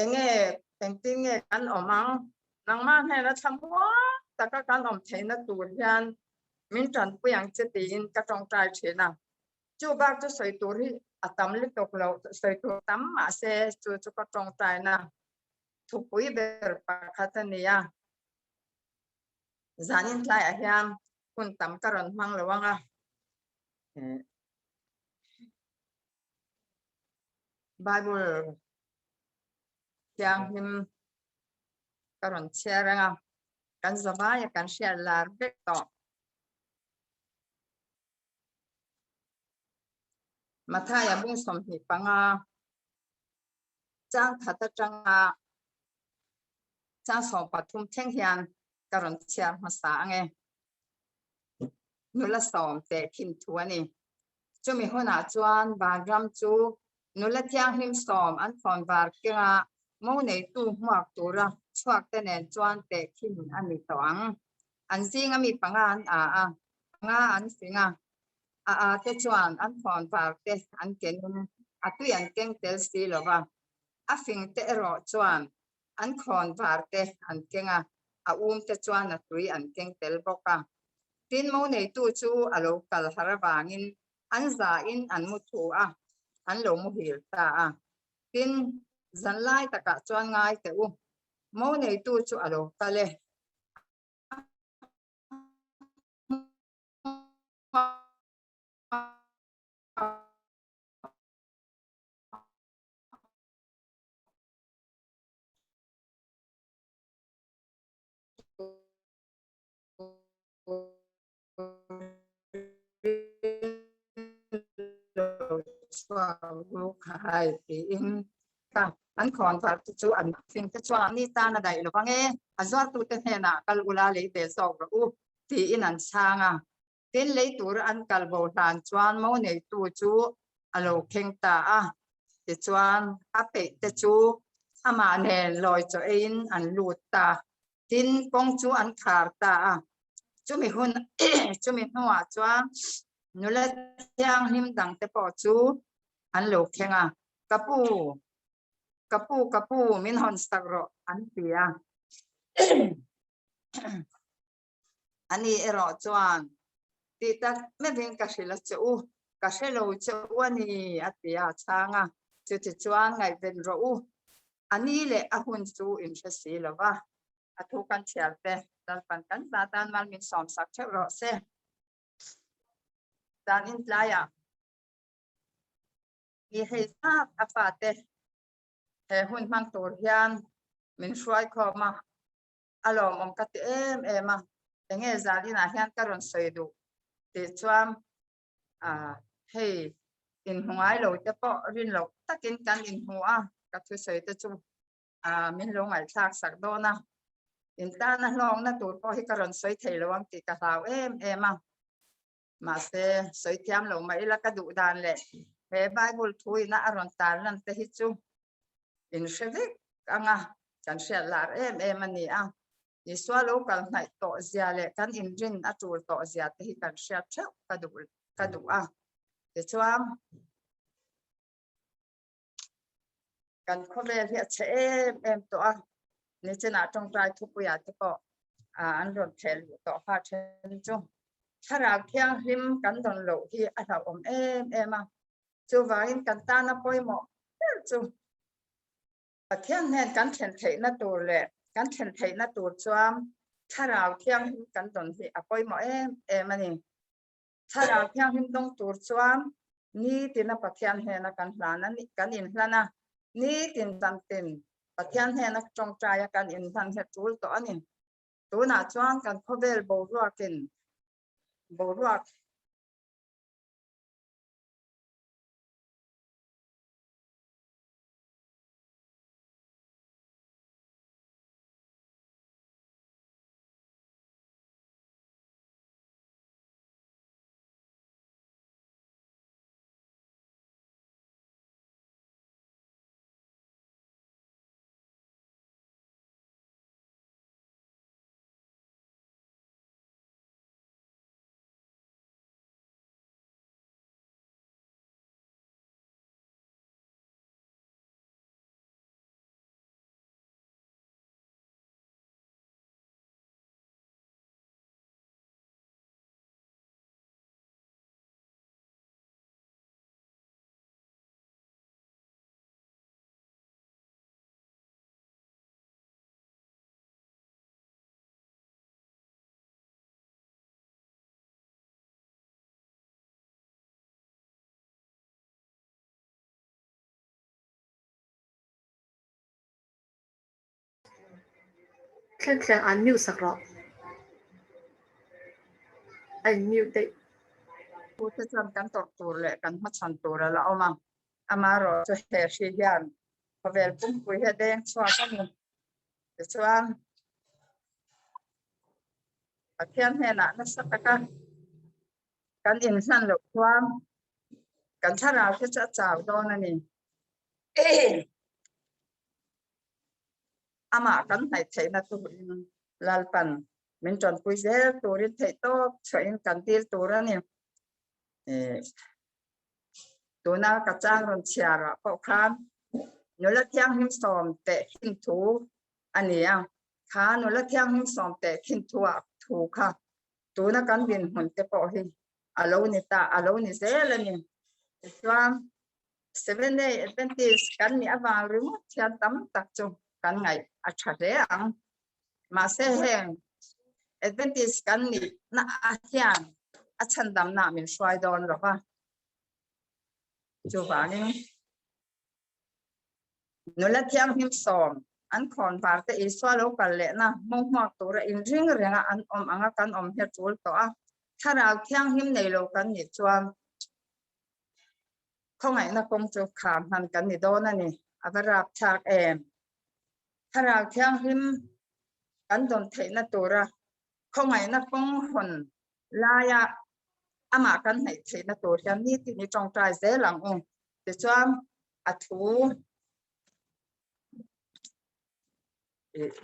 enge engtin nge kan awm ang? Nangmah hnena thlamuang taka kan awm theihna tur hian min tanpui ang che tiin ka tawngtai thin a. Chu bak chu sawi tur hi a tam lutuk lo, sawi tur tam mahse chu chu ka tawngtaina thupui ber pakhat a ni a. Zanin tlaiah hian hun tam ka rawn hmang lo ang a. Bible thianghlim ka rawn chhiar ang a, kan zavaia kan hriat lar vek tawh. Mathaia bung 25 chang khat atanga chang 13 thleng hian ka rawn chhiar hmasa ang e. Nula sawm teh khin thu a ni. Chumi hunah chuan vanram chu nula thianghlim sawm an thawn var kenga mo neitu hmuak tura chhuak te nen chuan teh khin a ni tawh ang. An zinga mi panga an a a, panga an fing a, a a te chuan an thawn var te an kenin a tui an keng tel si lo va, a fing te erawh chuan an khawn var te an keng a, a um te chuan a tui an keng tel bawk a. Tin, mo neitu chu a lo kal har avangin an zain an mu thu a, an lo muhil ta a. Tin, zan lai takah chuan ngai teh u, mo neitu chu a lo kal e. Khai tiin ka an khawn var te chu an thing te chuan ni tan a daih lovang e a zuartute hnenah kal ula lei ve zawk rawh u tiin an chhang a. Tin lei tura an kal bo hlan chuan mo neitu chu a lo kheng ta a, tichuan a peih te chu amah nen lawi chaw eiin an lut ta. Tin kawng chu an khar ta a, chumi hun chumi hnuah chuan nula thianghlim dang te pawh chu an lo kheng a, Ka pu, ka pu, ka pu, min hawn sak rawh an ti a. Ani erawh chuan, Tih tak meuhin ka hrilh a che u, ka hre lo che u a ni, a ti a chhang a. Chutichuan ngaihven rawh u. A ni leh a hun chu in hre si lo va, a thu kan chhiar te Lalpan kan hla tan mal min sawm sak theuh rawh se. Dan in tlaiah mi hei zat a fate he hun hmang tur hian min hruai khawm a, a lawmawm ka ti em em a, enge zalinah hian ka rawn sawi duh tih chuan ah hei inhmu ngai lo te pawh rin loh takin kan inhmu a, ka thusawi te chu ah min lo ngaihthlak sak dawn a, in tana hlawkna tur pawh hi ka rawn sawi thei lo ang tih ka hlau em em a, mahse sawi thiam lo mah ila ka duh dan leh he Bible thu ina a rawn tar lan te hi chu in hre vek ang a, kan hriat lar em em a ni a, Isua lo kal hnaih tawh zia leh kan inrin a tul tawh zia te hi kan hriat theuh ka duh ka duh a. Tichuan, kan khawvel hi a chhe em em tawh a, nichinah tawngtai thupuiah te pawh an rawn theh luh tawh kha then chu. Thlarau thianghlim kan dawn loh hi a hlauhawm em em a, chuvangin kan tana pawimawh ber chu Pathian hnen kan thlen theihna tur leh kan thlen theihna tur chuan Thlarau Thianghlim kan dawn hi a pawimawh em em a ni. Thlarau Thianghlim dawng tur chuan nitina Pathian hnena kan hlan a ni, kan inhlan a, nitin zantin Pathian hnena tawngtaia kan inhlan hi a tul tawh a ni. Tunah chuan kan khawvel boruakin boruak Thleng thleng an mute sak rawh. A in mute daih. Pute chuan kan tawrh tur leh kan hmachhawn tur a la awm a, amaherawh chu he hri hian khawvel pumpui hi a deng chhuak a ni. Tichuan, Pathian hnenah nasa taka kan inhlan loh chuan kan thlarau te chu a chau dawn a ni. Amah kan hnaih theihna turin Lalpan min tanpui zel turin theihtawp chhuahin kan dil tur a ni. Tuna ka chang rawn chhiarah pawh khan nula thianghlim sawm teh khin thu a ni a, kha nula thianghlim sawm teh khin thuah thu kha tuna kan dinhmun te pawh hi a lo ni ta, a lo ni zel a ni. Tichuan, Seventh Day Adventist kan nih avang ringawt hian tam tak chu kan ngaih a tha hle ang. Mahse heng Adventist kan nih na ah hian a chhandamna min hruai dawn lo va. Chuvangin nula thianghlim sawm an khawn var te Isua lo kal lehna hmawng hmuak tura inring renga an awm anga kan awm hi a tul tawh a. Thlarau thianghlim nei lo kan nih chuan khawngaihna kawng chu kham hman kan ni dawn a ni. A va rapthlak em! Thlarau Thianghlim kan dawn theihna tura khawngaihna kawng hawn laia amah kan hnaih theihna tur hian nitin i tawngtai zel ang u. Tichuan a thu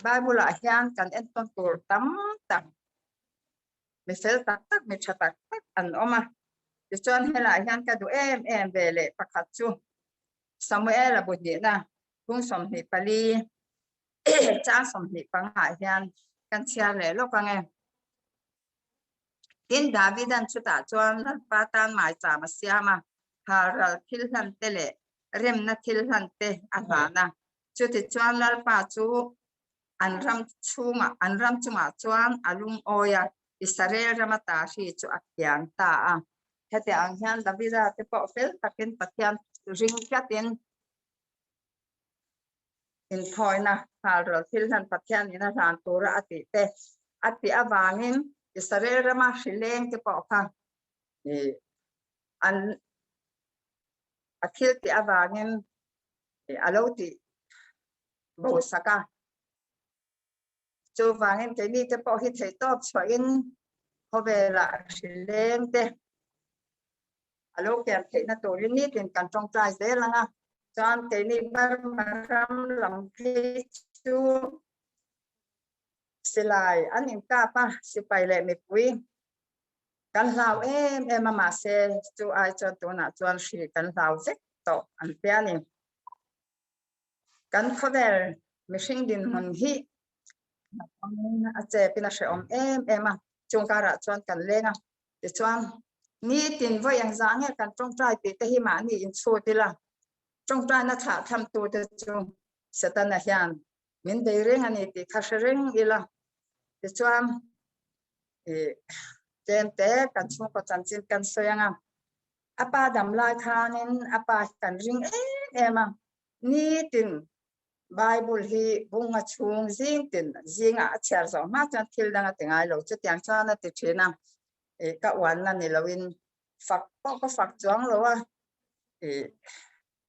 Bible ah hian kan entawn tur tam tak mi fel tak tak mi tha tak tak an awm a. Tichuan helai hian ka duh em em ve leh pakhat chu Samuel a bu hnihna phung 24 chang 25 ah hian kan chhiar leh lawk ang e. Tin, Davidan chutah chuan Lalpa tan maicham a siam a, halral thil hlan te leh remna thil hlan te a hlan a. Chutichuan Lalpa chu an ram chhungah an ram chungah chuan a lungawi a, Israel rama ta hri chu a kiang ta a. Heti ang hian Davida te pawh fel takin Pathian ring tlatin inthawina halral thil hlan Pathian in a hlan tura a tih te a tih avangin Israel rama hri leng te pawh kha an a thil tih avangin a lo tih bo sak a. Chuvangin keini te pawh hi theihtawp chhuahin khawvelah hri leng te a lo kian theihna turin nitin kan tawngtai zel ang a. Chuan keini Burma ram lam phei chu silai an inkap a, sipai leh mipui kan hlau em em a, mahse chu ai chuan tunah chuan hri kan hlau vek tawh an tia a ni. Kan khawvel mihring dinhmun hi a chepin a hrehawm em em a, chung karah chuan kan leng a, tichuan nitin vawi engzah nge kan tawngtai tih te hi mahni inchhut ila, tawngtaina thlah thamtute chu Setana hian min bei reng a ni tih kha hre reng ila, tichuan ih tlem te kan chhungkaw chanchin kan sawi ang a, a pa dam lai khanin a pa hi kan ring em em a, nitin Bible hi bunga chhung zing tin zingah a chhiar zawh hma chuan thil dang a ti ngai lo, chutiang chuan a ti thin a, ih ka uanna ni loin fak pawh ka fak chuang lo a, ih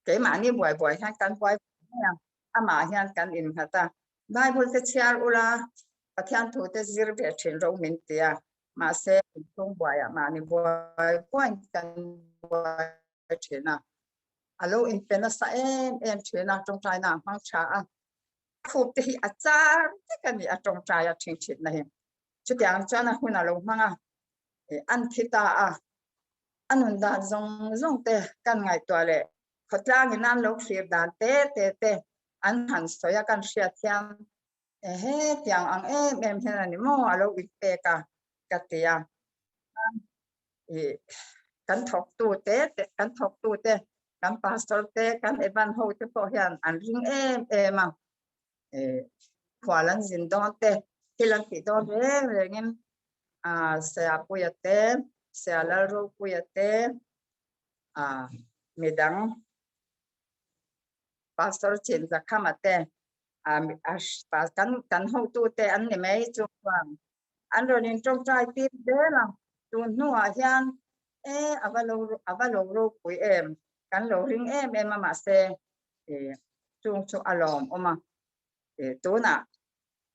keimahni buai buai hian kan buai mai a, amah hian kan innghat a, Bible te chhiar ula Pathian thu te zir ve thin ro min ti a, mahse inchhung buaiah mahni buai buaiin kan buai thin a, a lo inpe nasa em em thin a, tawngtaina a hmang tha a, khup te hi a char vek a ni a tawngtai a thing thitna hi. Chutiang chuan a hun a lo hmang a, an thi ta a, a nun dan zawng zawng te kan ngaihtuah leh khawtlangin an lo thlir dan te te te an han sawi a kan hriat hian ehe tiang ang em em hian a ni maw a lo inpek a ka ti a. Ih kan thawktu te te kan thawktu te kan pastor te kan evan ho te pawh hian an ring em em a ih khual an zin dawn te thil an tih dawn reng rengin ah Seapuia te Sealalropuia te ah midang pastor chin Zakhama te ah kan kan hotu te an ni mai chu chuan an rawn in tawngtai tir zel a tun hnuah hian e ava lo ava lo ropui em kan lo ring em em a mahse eh chung chu a lawm awm a eh tunah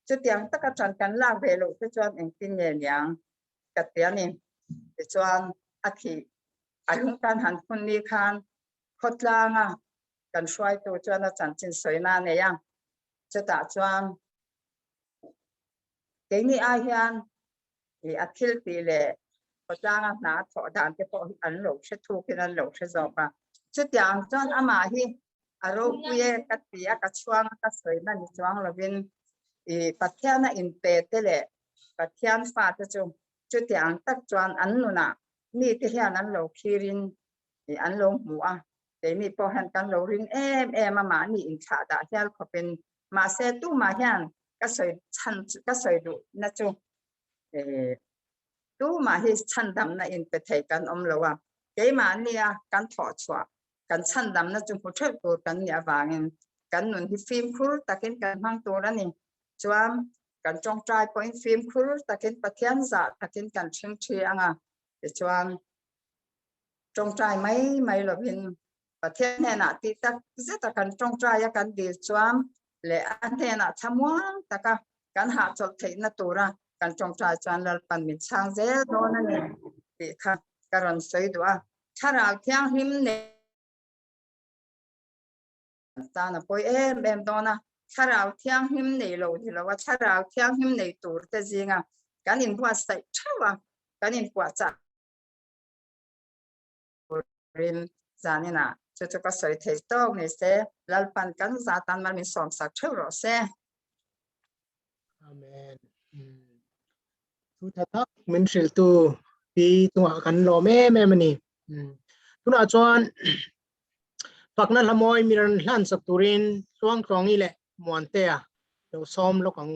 chutiang taka tan kan lak ve loh te chuan engtin nge niang ka ti a ni tichuan a thih a lung tan han phun ni khan khawtlanga kan hruaitu chuan a chanchin sawina a nei a chutah chuan keini ai hian ih a thil tih leh khawtlanga hna thawh dan te pawh hi an lo hre thukin an lo hre zawk a chutiang chuan amah hi a ropui e ka ti a ka chhuang a ka sawi na ni chuang lovin ih Pathiana inpe te leh Pathian fate chu chutiang tak chuan an nunah mite hian an lo khirin ih an lo hmu a keini pawh hian kan lo ring em em a mahni inthlah dah hial khawpin mahse tumah hian ka sawi chhan ka sawi duh na chu eh tumah hi chhandamna in pe thei kan awm lo a keimahnia kan thawh chhuah kan chhandamna chu hmu theuh tur kan nih avangin kan nun hi fimkhur takin kan hmang tur a ni chuan kan tawngtai pawhin fimkhur takin Pathian zah takin kan ṭhing ṭhi anga tichuan tawngtai mai mai lovin Pathian hnenah tih tak zeta kan tawngtai a kan dil chuan leh a hnenah thlamuang taka kan hahchawlh theihna tura kan tawngtai chuan Lalpan min chhang zel dawn a ni tih kha ka rawn sawi duh a. Thlarau Thianghlim nei tan a pawi em em dawn a, Thlarau Thianghlim nei lo ni lo a, Thlarau Thianghlim nei tur te zinga kan inbuatsaih theuh a, kan inpuahchah turin zaninah chu chu ka sawi thei tawk ni se, Lalpan kan za tan mal min sawmsak theuh rawh se. Amen. Thu tha tak min hrilhtu pi chungah kan lawm em em a ni. Tunah chuan Fakna hla mawi mi rawn hlan sak turin Tluangtluangi leh Muantea lo sawm lawk ang.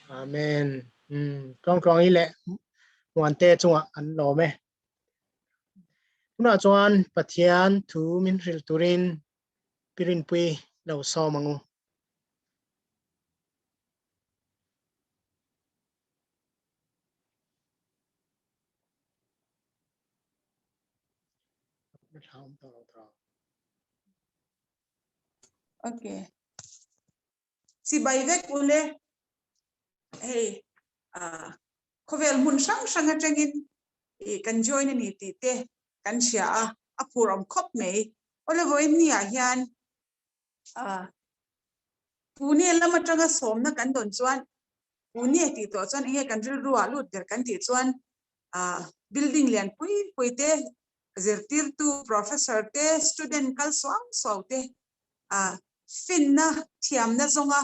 Amen. Tluangtluang i leh Muante chungah an lawm e. Tunah chuan Pathian thu min hrilh turin Pi Rinpui lo sawm ang u. Okay. Chibai vek ule hei khawvel hmun hrang hrang atangin i kan join a ni tih te kan hria a, a phur awm khawp mai. Awle vawiin ni ah hian Pune lam atanga sawmna kan dawn chuan Pune tih tawh chuan enge kan rilru ah lut ber kan tih chuan building lian pui pui te zirtirtu professor te student kal suau suau te finna thiamna zawnga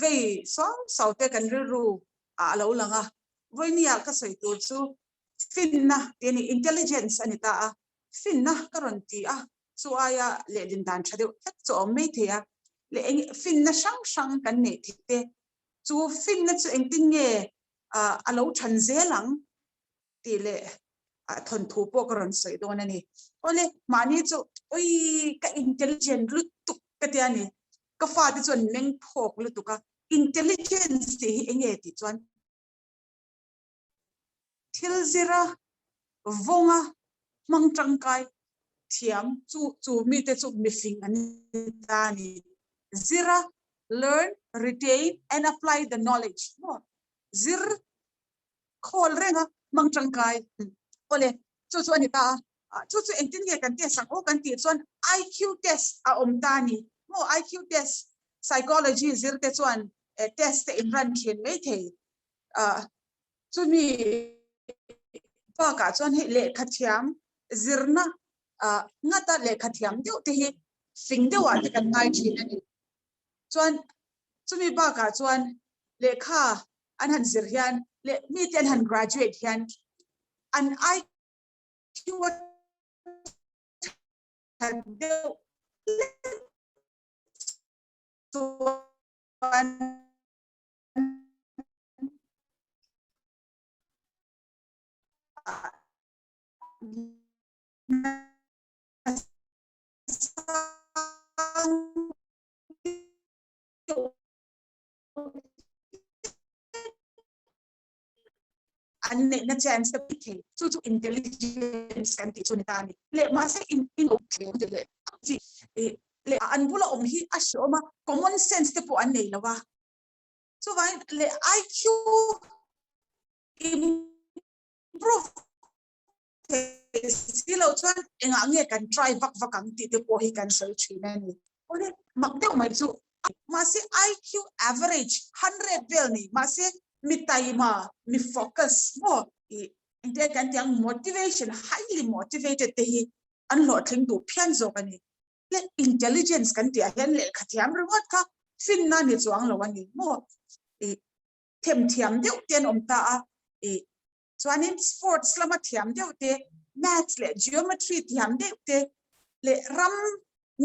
vei suau suau te kan rilru ah a lo lang a. Vawinia ka sawi tur chu finna tih a ni, intelligence a ni ta a, finna ka rawn ti a, chu aia lehlin dan tha deuh hlek chu a awm mai thei a, leh eng finna hrang hrang kan neih theih te, chu finna chu engtin nge a lo than zel ang tih leh thawnthu pawh ka rawn sawi dawn a ni. Awle, mahni chu ui ka intelligent lutuk ka tia ni, ka fate chuan meng phawk lutuk a, intelligence tih hi enge tih chuan thil zira vawnga hmang tangkai thiam chu chu mite chu mifing an ni ta a ni. Zira, learn, retain and apply the knowledge maw? Zir khawl renga hmang tangkai. Awle. Chu chu a ni ta a. Chu chu engtin nge kan test ang aw kan tih chuan IQ test a awm ta a ni. Maw IQ test psychology zir te chuan test te in run thin mai thei. Chumi bakah chuan hei lehkha thiam zirna ngata lehkha thiam deuh te hi fing deuhah te kan ngai thin a ni. Chuan chumi bakah chuan lehkha an han zir hian leh mite an han graduate hian an IQ a that deuh hlek chuan an neihna chance te pui thei chu chu intelligence kan tih chu ni ta a ni leh mahse in in leh chi leh an bula awm hi a hreawm a common sense te pawh an nei lo a chuvangin leh IQ improve thei si lo chuan engah nge kan try vak vak ang tih te pawh hi kan sawi thin a ni. Awle mak deuh mai chu mahse IQ average 100 vel ni mahse mi taima mi focus maw i engtia kan tih ang motivation highly motivated te hi an hlawhtling duh phian zawk a ni. Le intelligence kan tih ah hian lehkha thiam ringawt kha finna ni chuang lo a ni maw i them thiam deuh te an awm ta a i chuanin sports lama thiam deuh te maths leh geometry thiam deuh te leh ram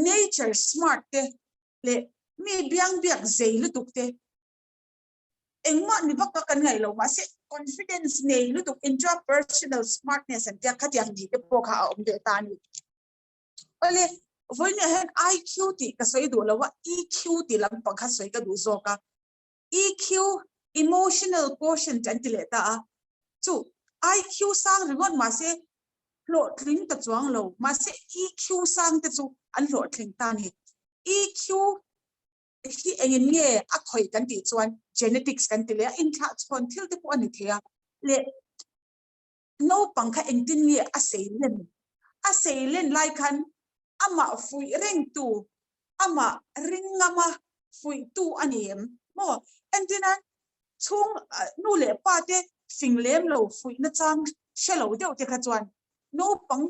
nature smart te leh mi biang biak zei lutuk te engmah ni baka kan ngaih lo mahse confidence nei lutuk intrapersonal smartness an tia khatiang ni te pawh kha a awm ve ta a ni. Awle vawiin ah hian IQ tih ka sawi duh lo a EQ tih lampang kha sawi ka duh zawk a. EQ emotional quotient an ti leh ta a chu IQ sang ringawt mahse hlawhtling ta chuang lo mahse EQ sang te chu an hlawhtling ta a ni. EQ hi engin nge a khawih kan tih chuan genetics kan ti leh a inthlah chhawn thil te pawh a ni thei a leh naupang kha engtin nge a sei len a sei len lai khan amah fuih reng tu amah ring ngama fuih tu a ni em maw entina chhung nu leh pa te fing lem lo fuih na chang hre lo deuh te kha chuan naupang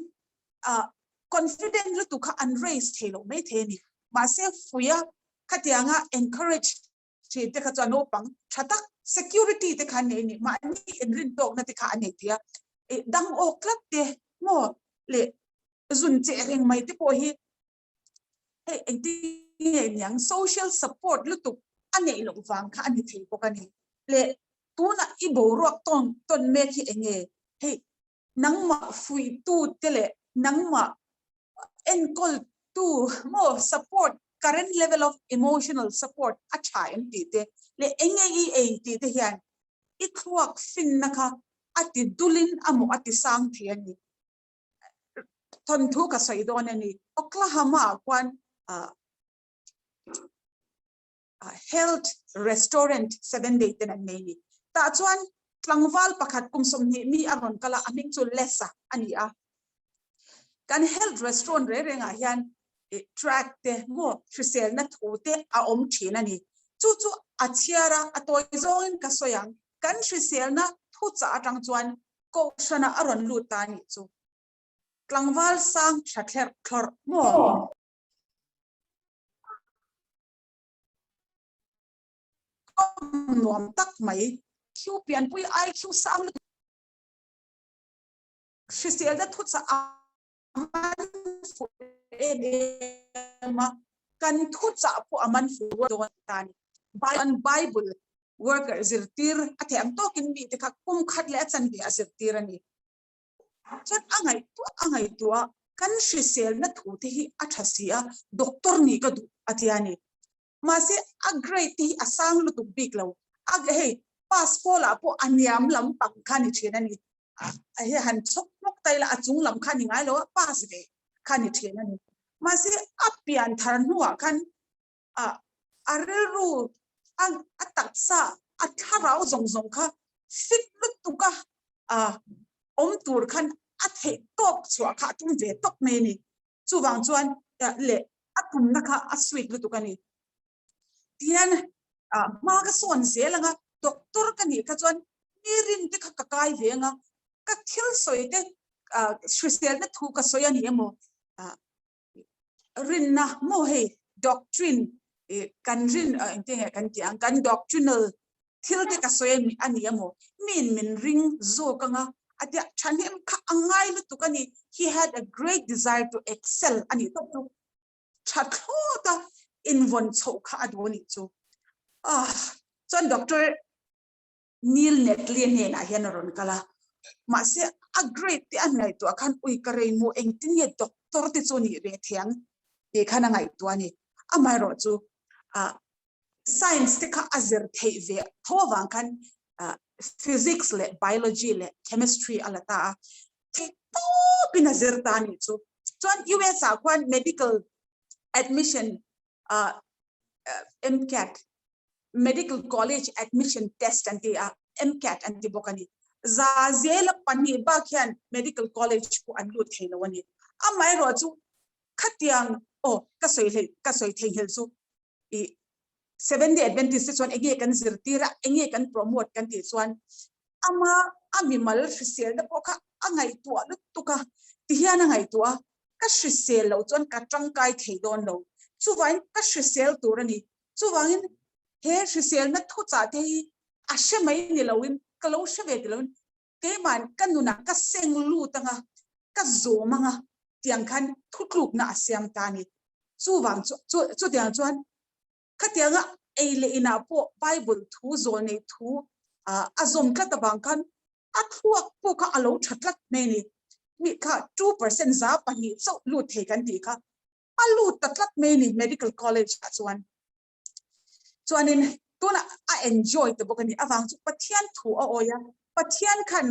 confident lutuk kha an raise thei lo mai thei a ni mahse fuih a khatianga encourage thin te kha chuan naupang tha tak security te kha an nei a ni mahni inrin tawkna te kha a nei thei a eh dang awk tlat te maw leh zun che reng mai te pawh hi hei engtin nge niang social support lutuk a neih loh vang kha a ni thei bawk a ni leh tunah i boruak tawn tawn mek hi eng nge hei nangmah fuihtu te leh nangmah enkawl tu maw support current level of emotional support a tha em tih te leh eng nge i ei tih te hian i thluak finna kha a ti dulin a maw a ti sang thei a ni. Thawnthu ka sawi dawn a ni. Oklahoma ah khuan health restaurant 7 day ten an nei ni. Tah chuan tlangval pakhat kum 20 mi a rawn kal a, a hming chu Lesa a ni a. Kan health restaurant reng rengah hian track te maw hriselna thu te a awm thin a ni. Chu chu a chhiar a, a tawi zawngin ka sawi ang. Kan hriselna thu chah atang chuan kohhranah a rawn lut ta a nih chu. Tlangval sang tha thlerh thlawrh maw? Nuam tak mai. Khiu pianpui ai khiu sang lutuk. Hriselna thuchah a man fuh em em a, kan thuchah pawh a man fuh rual dawn ta a ni. Bible worker zirtir a theih ang tawkin mite kha kum khat leh a chanve a zirtir a ni. Chuan a ngaihtuah a ngaihtuah kan hriselna thu te hi a tha si a, doctor nih ka duh a tia ni. Mahse a grade te hi a sang lutuk bik lo, a hei pass pawl ah pawh a hniam lam pang kha ni thin a ni. A hei han chhawk hnawk ta ila a chung lam kha ni ngai lo a, pass ve kha ni thin a ni. Mahse a pian thar hnuah khan a a rilru a a taksa a thlarau zawng zawng kha fit lutuk a a awm tur khan. a theih tawk chhuah kha a tum ve tawp mai a ni. Chuvang chuan leh a tumna kha a sweet lutuk a ni. Tihian hma ka sawn zel anga doctor ka nih kha chuan mi rin te kha ka kai ve anga ka thil sawi te hriselna thu ka sawi a ni emaw rinna maw hei doctrine kan rin engtin nge kan tih ang kan doctrinal thil te ka sawi a ni emaw min min ring zawk anga a tia thahnem kha a ngai lutuk a ni he had a great desire to excel a nih tawp chu tha thlawt a invawn chhoh kha a duh a nih chu ah chuan doctor Neil Netley hnenah hian a rawn kal a, mahse a grade te a ngaihtuah khan ui ka rei maw engtin nge doctor te chu nih ve thei ang tih khan a ngaihtuah a ni. Amaherawh chu ah science te kha a zir theih ve tho avang khan ah physics leh biology leh chemistry a la ta a, theih tawpin a zir ta a nih chu. Chuan US ah khuan medical admission ah MCAT Medical College Admission Test an ti a, MCAT an ti bawk a ni. Za zela pahnih bak hian Medical College pawh an lut thei lo a ni. Amaherawh chu khatiang, aw ka sawi hlei, ka sawi theihnghilh chu i Seventh Day Adventist te chuan enge kan zirtir a, enge kan promote kan tih chuan ama a mimal hriselna pawh kha a ngaihtuah lutuk a, tihian a ngaihtuah a, ka hrisel loh chuan ka tangkai thei dawn lo, chuvain ka hrisel tur a ni. Chuvangin he hriselna thuchah te hi a hre mai ni loin, ka lo hre ve ti loin, keimahin ka nunah ka seng lut anga, ka zawm anga tiang khan thutlukna a siam ta a ni. Chuvang chu, chutiang chuan khatianga ei leh inah pawh Bible thu zawl nei thu a zawm tlat avang khan a thluak pawh kha a lo tha tlat mai a ni. Mi kha 2% 2% chauh lut thei kan tih kha a lut ta tlat mai a ni medical college ah chuan. Chuanin tunah a enjoy ta bawk a ni avang chu Pathian thu a awi a, Pathian khan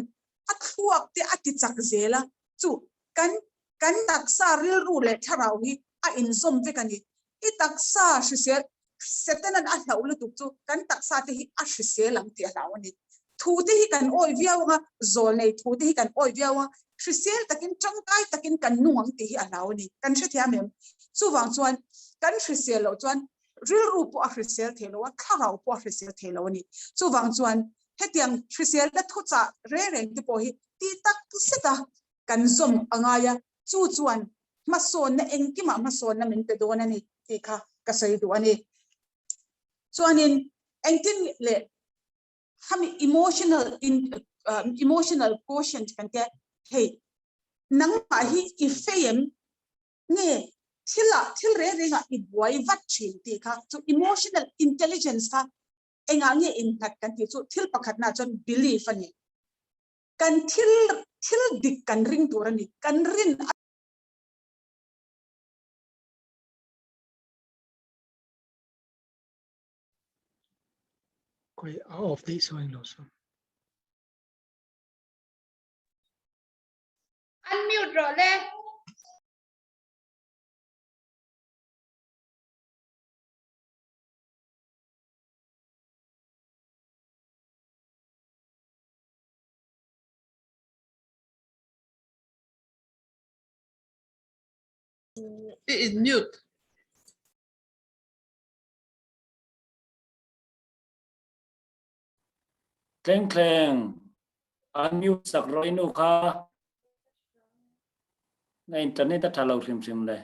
a thluak te a ti chak zel a, chu kan kan taksa rilru leh thlarau hi a inzawm vek a ni. I taksa hrisel Setanan a hlauh lutuk chu kan taksa te hi a hrisel ang tih a hlau a ni. Thu te hi kan awi viau anga, zawl nei thu te hi kan awi viau a, hrisel takin tangkai takin kan nung ang tih hi a hlau a ni. Kan hrethiam em? Chuvang chuan kan hrisel loh chuan rilru pawh a hrisel thei lo a, thlarau pawh a hrisel thei lo a ni. Chuvang chuan hetiang hriselna thuchah reng reng te pawh hi tih tak zet a kan zawm a ngai a, chu chuan hmasawnna engkimah hmasawnna min pe dawn a ni tih kha ka sawi duh a ni. Chuanin engtin leh khami emotional in emotional quotient kan tia hei nangmah hi i fei em nge thilah thil reng rengah i buai vat thin tih kha chu emotional intelligence kha engah nge innghat kan tih chu thil pakhatna chuan belief a ni. Kan thil thil dik kan ring tur a ni. Kan rin a. Khawi a off daih saw englo saw. Unmute rawh le. I in mute. Thleng thleng unmute sak rawh i nu kha na internet a tha lo hrim hrim le.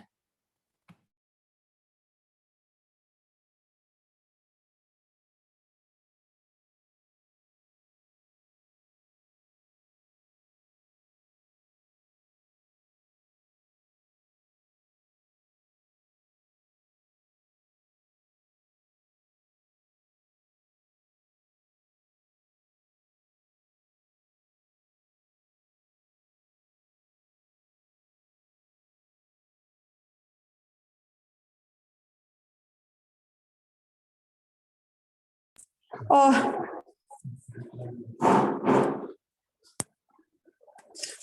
Aw.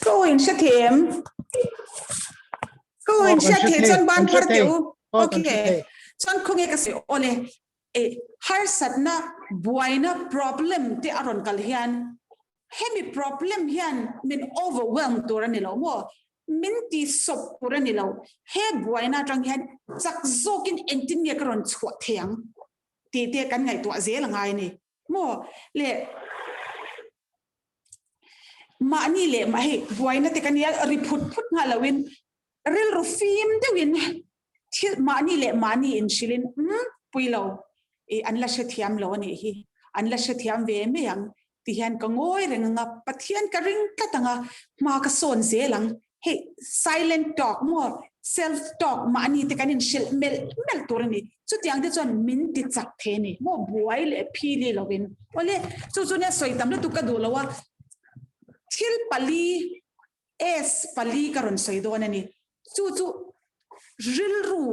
Ka aw in hre thei em? Ka aw in hre thei chuan ban phar teh u. Okay. Chuan khawnge ka sawi aw le. E harsatna buaina problem te a rawn kal hian. Hemi problem hian min overwhelm tur a ni lo maw? Min ti sawp tur a ni lo. He buaina atang hian chak zawkin engtin nge ka rawn chhuah thei ang tih te kan ngaihtuah zel a ngai a ni maw? Le mahni leh mah hei buaina te ka nia ri phut phut nghal loin rilru fim deuhin thil mahni leh mahni inhrilhin umm pui lo i an la hrethiam lo a nih hi, an la hrethiam ve mai ang ti hian ka ngawi reng ang a, Pathian ka ring tlat ang a, hma ka sawn zel ang, hei silent talk maw self talk mahni te kan inhrilh melh melh tur a ni, chutiang te chuan min ti chak thei a ni maw buai leh phili lovin awle chu chu nia sawi tam lutuk ka duh lo a, thil pali S pali ka rawn sawi dawn a ni. Chu chu rilru,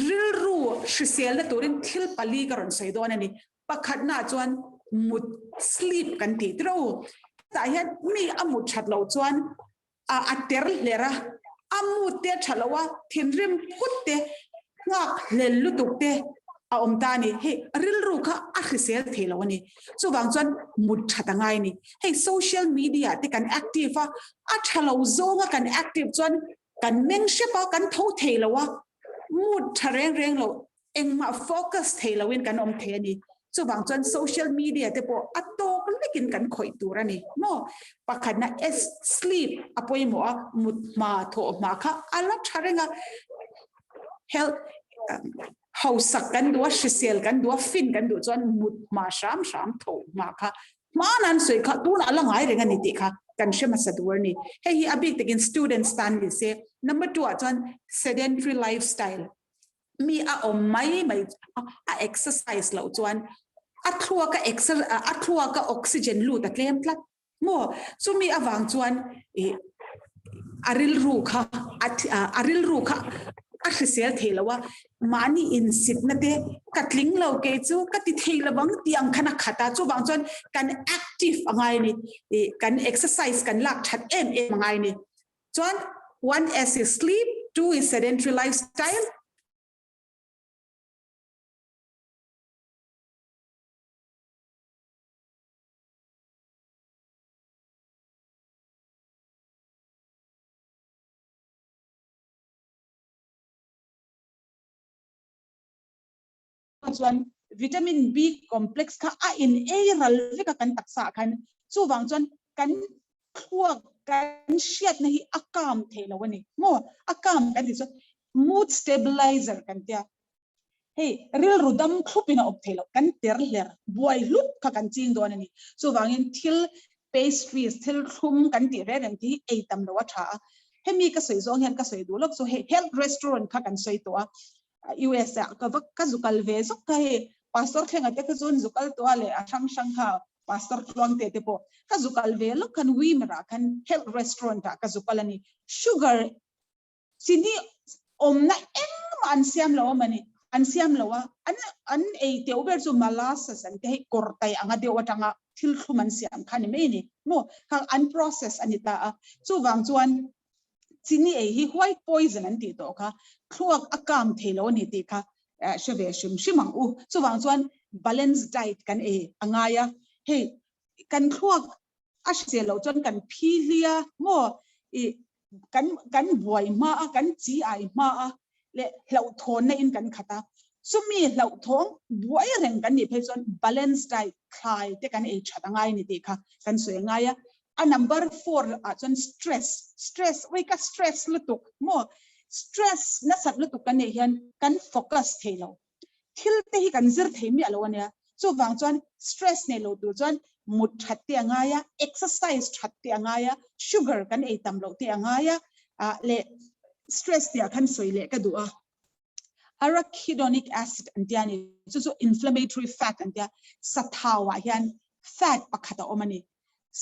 rilru hriselna turin thil pali ka rawn sawi dawn a ni. Pakhatnaah chuan mut, sleep, kan tih tir aw. Hetah hian mi a mut that loh chuan a a ter hler a, a mut te a tha lo a, thinrim phut te, nghak hlel lutuk te a awm ta a ni. Hei rilru kha a hrisel thei lo a ni. Chuvang chuan mut that a ngai a ni. Hei social media te kan active a, a tha lo zawnga kan active chuan kan meng hrep a, kan tho thei lo a, mood tha reng reng lo, engmah focus thei loin kan awm thei a ni. Chuvang chuan social media te pawh a tawk lekin kan khawih tur a ni maw? Pakhatna sleep a pawimawh a, mut hma thawh hma kha a la tha reng a, health hausak kan duh a, hrisel kan duh a, fin kan duh chuan mut hma hram hram tho hma kha hma nan sawi kha tunah a la ngai reng a ni tih kha kan hre hmasa dur a ni. Hei hi a bik takin students tan ni se. Number 2 ah chuan sedentary lifestyle mi a awm mai mai a exercise loh chuan a thluaka a thluaka oxygen lut a tlem tlat maw? Chumi avang chuan ih a rilru kha a rilru kha a hrisel thei lo a, mahni insitna te ka tling lo kei chu ka ti thei lo ang tih ang khan a khat a, chuvang chuan kan active a ngai a ni, ih kan exercise kan lak that em em a ngai a ni. Chuan one S is sleep, two is sedentary lifestyle, chuan vitamin B complex kha a in ei ral vek a kan taksa ah khan chuvang chuan kan thluak kan hriatna hi a calm thei lo a ni maw a calm kan tih chuan mood stabilizer kan tia Hei rilru dam thlup in a awm thei loh, kan ter hler buai hlup kha kan ching dawn a ni. Chuvangin thil pastries, thil thlum kan tih reng reng te hi ei tam lo a tha a. Hemi ka sawi zawng hian ka sawi duh lawk chu hei health restaurant kha kan sawi tawh a, US ah ka va ka zu kal ve zawk kha hei Pastor Thlenga te kha chuan zu kal tawh a leh a hrang hrang kha Pastor Tluangte te pawh ka zu kal ve lawk khan Weimer ah khan health restaurant ah ka zu kal a ni. Sugar Chini awmna engmah an siam lo a mawni, an siam lo a, an an ei teuh ber chu molasses an ti hei kawr tai anga deuh atanga thil thlum an siam kha ni mai a ni maw, kha an process a ni ta a, chuvang chuan chini ei hi white poison an tih tawh kha thluak a kam thei lo a ni tih kha hre ve hrim hrim ang u, chuvang chuan balance diet kan ei a ngai a, hei kan thluak a hrisel loh chuan kan phi hlia maw i kan kan buai hma a kan chi ai hma a leh hlauhthawnna in kan khat a chumi hlauhthawng buai reng kan nih phei chuan balance diet thlai te kan ei that angai ni tih kha kan sawi angai a a number 4 ah chuan stress stress ui ka stress lutuk maw stress nasat lutuk kan neih hian kan focus thei lo thil te hi kan zir thei miah lo ania chuvang chuan stress nei lo tur chuan mut that te a ngai a exercise that te a ngai a sugar kan ei tam loh te a ngai a ah leh stress tih ah khan sawi leh ka duh a arachidonic acid an tia ni chu chu inflammatory fat an tia sathau ah hian fat pakhat a awm a ni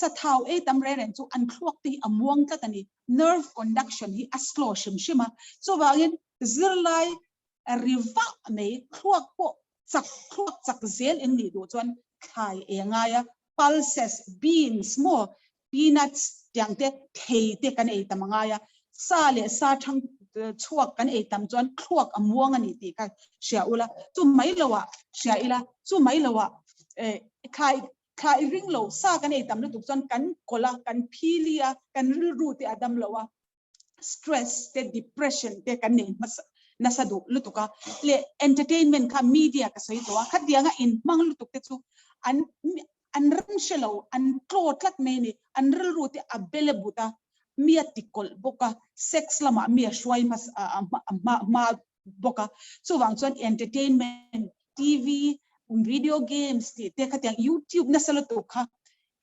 sathau ei tam reng reng chu an thluak te hi a muang tlat a ni nerve conduction hi a slow hrim hrim a chuvangin zirlai ri vah mai thluak pawh chak thluak chak zel in nih duh chuan thlai ei a ngai a, pulses, beans maw, peanuts tiang te thei te kan ei tam a ngai a, sa leh sa thang chhuak kan ei tam chuan thluak a muang a ni tih kha hria ula, chu mai lo ah hria ila, chu mai lo ah thlai. Thla i ring lo, sa kan ei tam lutuk chuan kan kawlh a, kan phili a, kan rilru te a dam lo a, stress te depression te kan nei hmasa nasa duh lutuk a. Leh entertainment kha media ka sawi tawh a, khatianga inhmang lutuk te chu an an ram hre lo, an tlaw tlat mai a ni. An rilru te a bel a but a, mi a ti kawlh bawk a, sex lamah mi a hruai hmasa hma hma bawk a. Chuvang chuan entertainment, TV, video games tih te khatiang YouTube nasa lutuk kha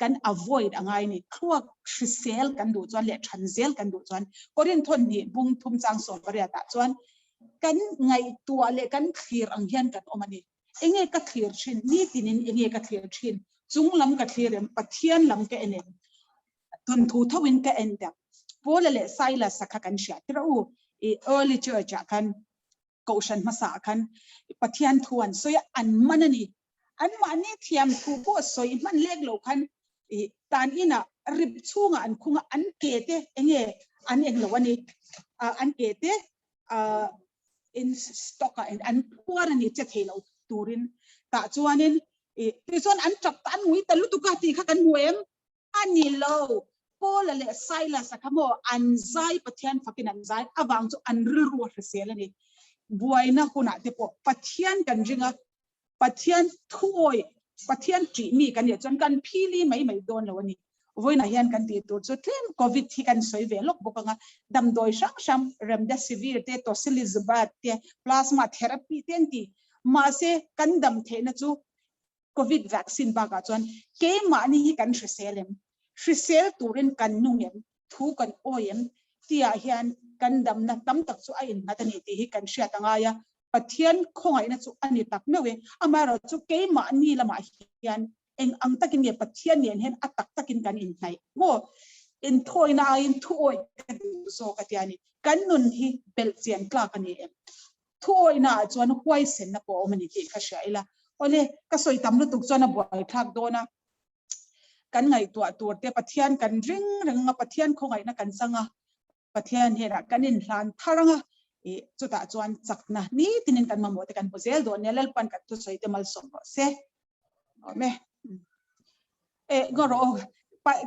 kan avoid a ngai a ni. Thluak hrisel kan duh chuan leh than zel kan duh chuan Korinthon hnih bung thum chang 80 ah chuan kan ngaihtuah leh kan thlir ang hian kan awm a ni. Enge ka thlir thin? Nitinin enge ka thlir thin? Chung lam ka thlir em? Pathian lam ka en em? Thawnthu thoin ka en tak. Paula leh Silas-a kha kan hriat tir a u. I early church ah khan Kohhran hmasa ah khan Pathian thu an sawi a, an man a ni. Anmahni thiam thu pawh sawi hman lek lo khan i tan inah rip chhungah an khung a, an ke te enge an eng lo a ni. An ke te in stock ah an phuar a ni che thei lo turin. Tah chuanin i tichuan an tap ta an ngui ta lutuk a tih kha kan hmu em? A ni lo. Paula leh Silas-a kha maw an zai Pathian fakin an zai avang chu an rilru a hrisel a ni. Buaina hunah te pawh Pathian kan ring a, Pathian thuawi, Pathian ṭih mi kan nih chuan kan phili mai mai dawn lo a ni. Vawiinah hian kan tih tur chu tlem Covid hi kan sawi ve lawk bawk ang a, damdawi hrang hrang Remdesivir te, Tocilizumab te, Plasma therapy te an ti. Mahse kan dam theihna chu Covid vaccine bakah chuan keimahni hi kan hrisel em? Hrisel turin kan nung em? Thu kan awi em? Tihah hian kan damna tam tak chu a innghat a ni tih hi kan hriat a ngai a, Pathian khawngaihna chu a ni tak meuh e. Amaherawhchu chu keimahni lamah hian eng ang takin nge Pathian nen hian a tak takin kan inhnaih maw? Inthawina aiin thuawi ka duh zawk a tia ni. Kan nun hi belhchian tlak a ni em? Thuawihna ah chuan huaisenna pawh a awm a ni tih ka hria ila. Awle, ka sawi tam lutuk chuan a buaithlak dawn a. Kan ngaihtuah tur te Pathian kan ring reng ang a, Pathian khawngaihna kan chang a, Pathian hnenah kan inhlan thar ang a, ih chutah chuan chakna nitinin kan mamawh te kan hmu zel dawn nia, Lalpan kan thusawi te malsawm rawh se. Awm e. Eh, ngaw rawh aw,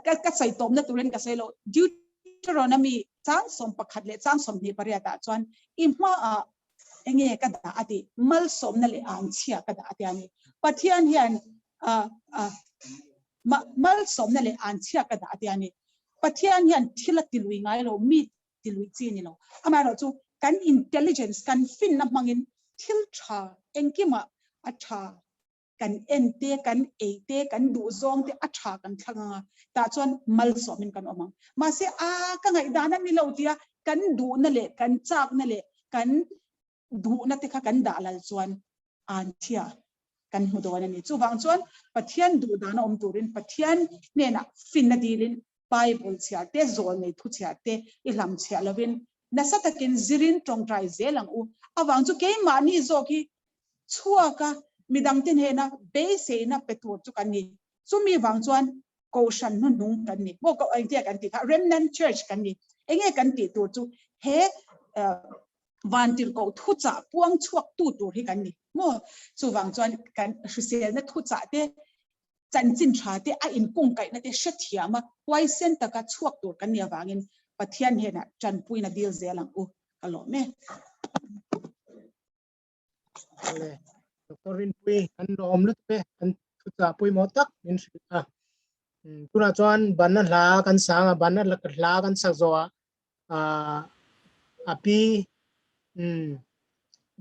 ka ka sawi tawpna turin ka sawi lo. Deuteronomy chang 11 leh chang 28 ah chuan i hmaah enge ka dah a ti, malsawmna leh anchhia ka dah a ti a ni. Pathian hian malsawmna leh anchhia ka dah a ti a ni. Pathian hian thil a tilui ngai lo, mi tilui chi a ni lo. Amaherawhchu kan intelligence, kan finna hmangin thil tha engkimah a tha kan en te, kan ei te, kan duh zawng te a tha kan thlang ang a, tah chuan malsawmin kan awm ang. Mahse, a ka ngaihdan a ni lo tia kan duhna leh kan chakna leh kan duhna te kha kan dah lal chuan anchhia kan hmu dawn a ni. Chuvang chuan Pathian duh dana awm turin Pathian hnenah finna dilin Bible chhiar te, zawl nei thu chhiar te i hlam chhiah lovin nasa takin zirin tawngtai zel ang u. Avang chu keimahni zawk hi chhuak a, midangte hnena beiseina pe tur chu kan ni. Chumi vang chuan Kohhran hnuhnung kan ni. Maw engtia kan tih kha Remnant Church kan ni. Enge kan tih tur chu he vantirhkoh thuchah puang chhuak tu tur hi kan ni. Maw chuvang chuan kan hriselna thuchah te chanchin tha te a inkungkaihna te hrethiam a huaisen taka chhuak tur kan nih avangin Pathian hnenah tanpuina dil zel ang u ka lawm e. Awle, Doctor Rinpui kan lawm lutuk e, kan thuchah pawimawh tak min hrilh a. Tunah chuan banna hla kan sang a, banna hla kan sak zawhah a pi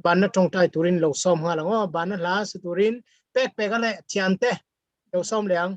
banna tawngtai turin lo sawm nghal ang aw, banna hla sa turin pek pek a leh thiante lo sawm leh ang.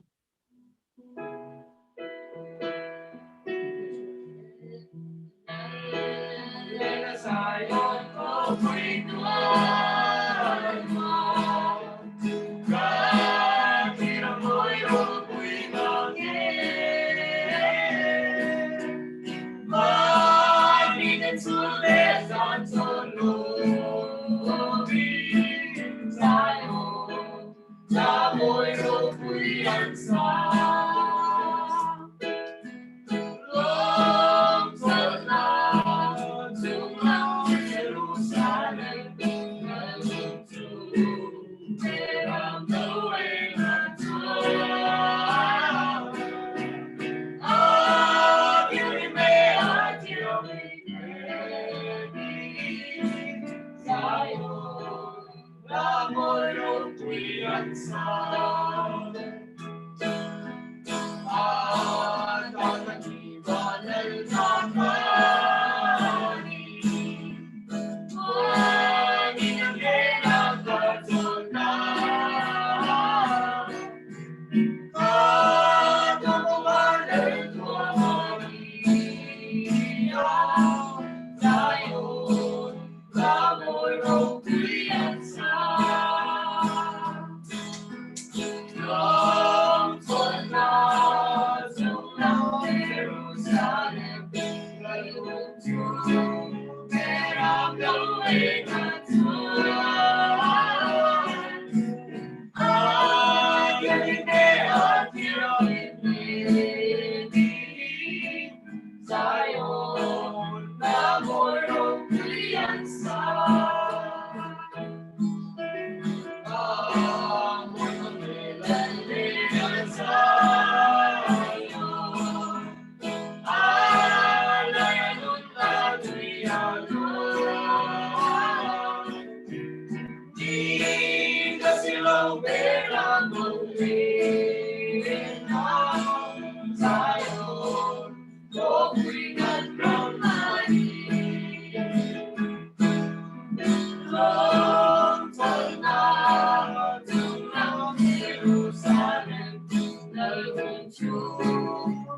chu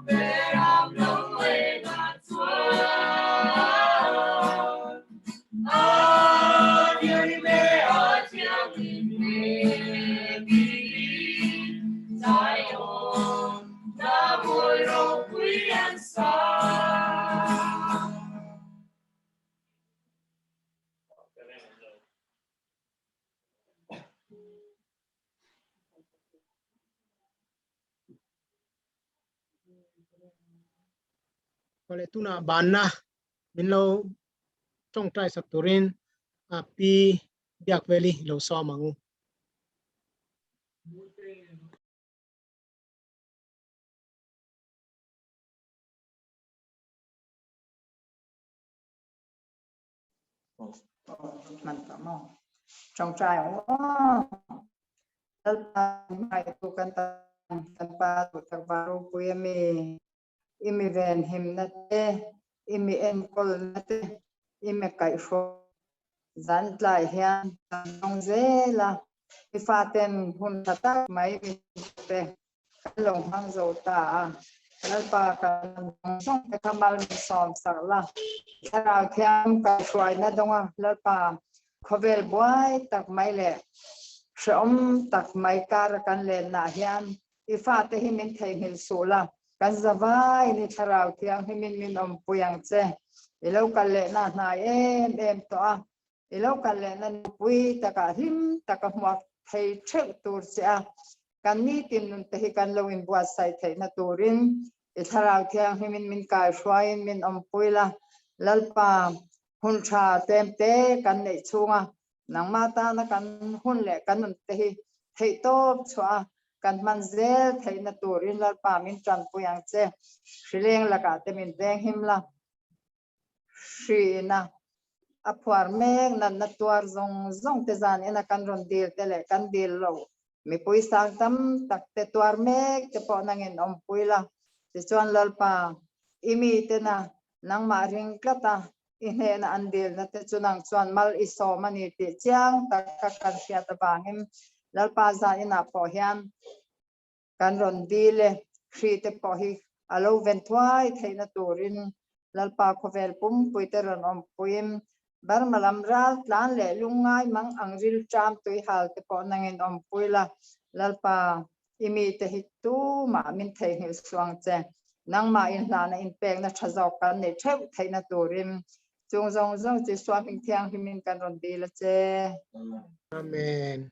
beram lo eng ah chuan a thianghlim e a thianghlim e tiin Zion na mawi ropui an sa. Kawle tuna banna min lo tawngtai sak turin a pi biak veli lo sawm angu. Man ta mo tawngtai ang aw Lalpa mai tu kan ta kan pa tu tak va ropui ami imi ven him na te imi enkawl na te imi kaihhruai zan tlai hian kan dawng zel a i faten hun tha tak mai min pe Kan lo hmang zo ta a, Lalpa kan zawng zawng te kha mal min sawm sak la, Thlarau Thiang kan hruaina dawnga Lalpa khawvel buai tak mai leh hrehawm tak mai kara kan lenna hian i fate hi min theihnghilh suh la, kan zavaiin i Thlarau Thianghlimin min awmpui ang che. I lo kal lehna hnai em em tawh a, I lo kal lehna nupui takah hlim taka hmuak thei theuh tur che a, kan nitin nun te hi kan lo inbuatsaih theihna turin i Thlarau Thianghlimin min kaihruaiin min awmpui la, Lalpa hun tha tlem te kan neih chhunga nangmah tana kan hun leh kan nun te hi theihtawp chhuah a kan hman zel theihna turin Lalpa min tanpui ang che, hrileng lakah te min venghim la. Hrina a phuar mek natna tuar zawng zawng te zan ina kan rawn dil te leh kan dil lo mipui sang tam tak te tuar mek te pawh nangin awmpui la. Tichuan Lalpa, i mitena nangmah ring tlat a, i hnehna an dilna te chu nang chuan mal i sawm a ni tih chiang taka kan hriat avangin Lalpa zan inah pawh hian Kan rawn dil e, hri te pawh hi a lo ven thuai theihna turin Lalpa khawvel pumpui te rawn awmpuiin Burma lam ral tlan leh lungngai mang ang ril ṭam tui hal te pawh nangin awmpui la, Lalpa i mite hi tumah min theihnghilh suh ang che, nangmah inhlana inpekna ṭha zawk kan neih ṭheuh theihna turin chung zawng zawng chu Isua hming thianghlimin kan rawn dil a che. Amen.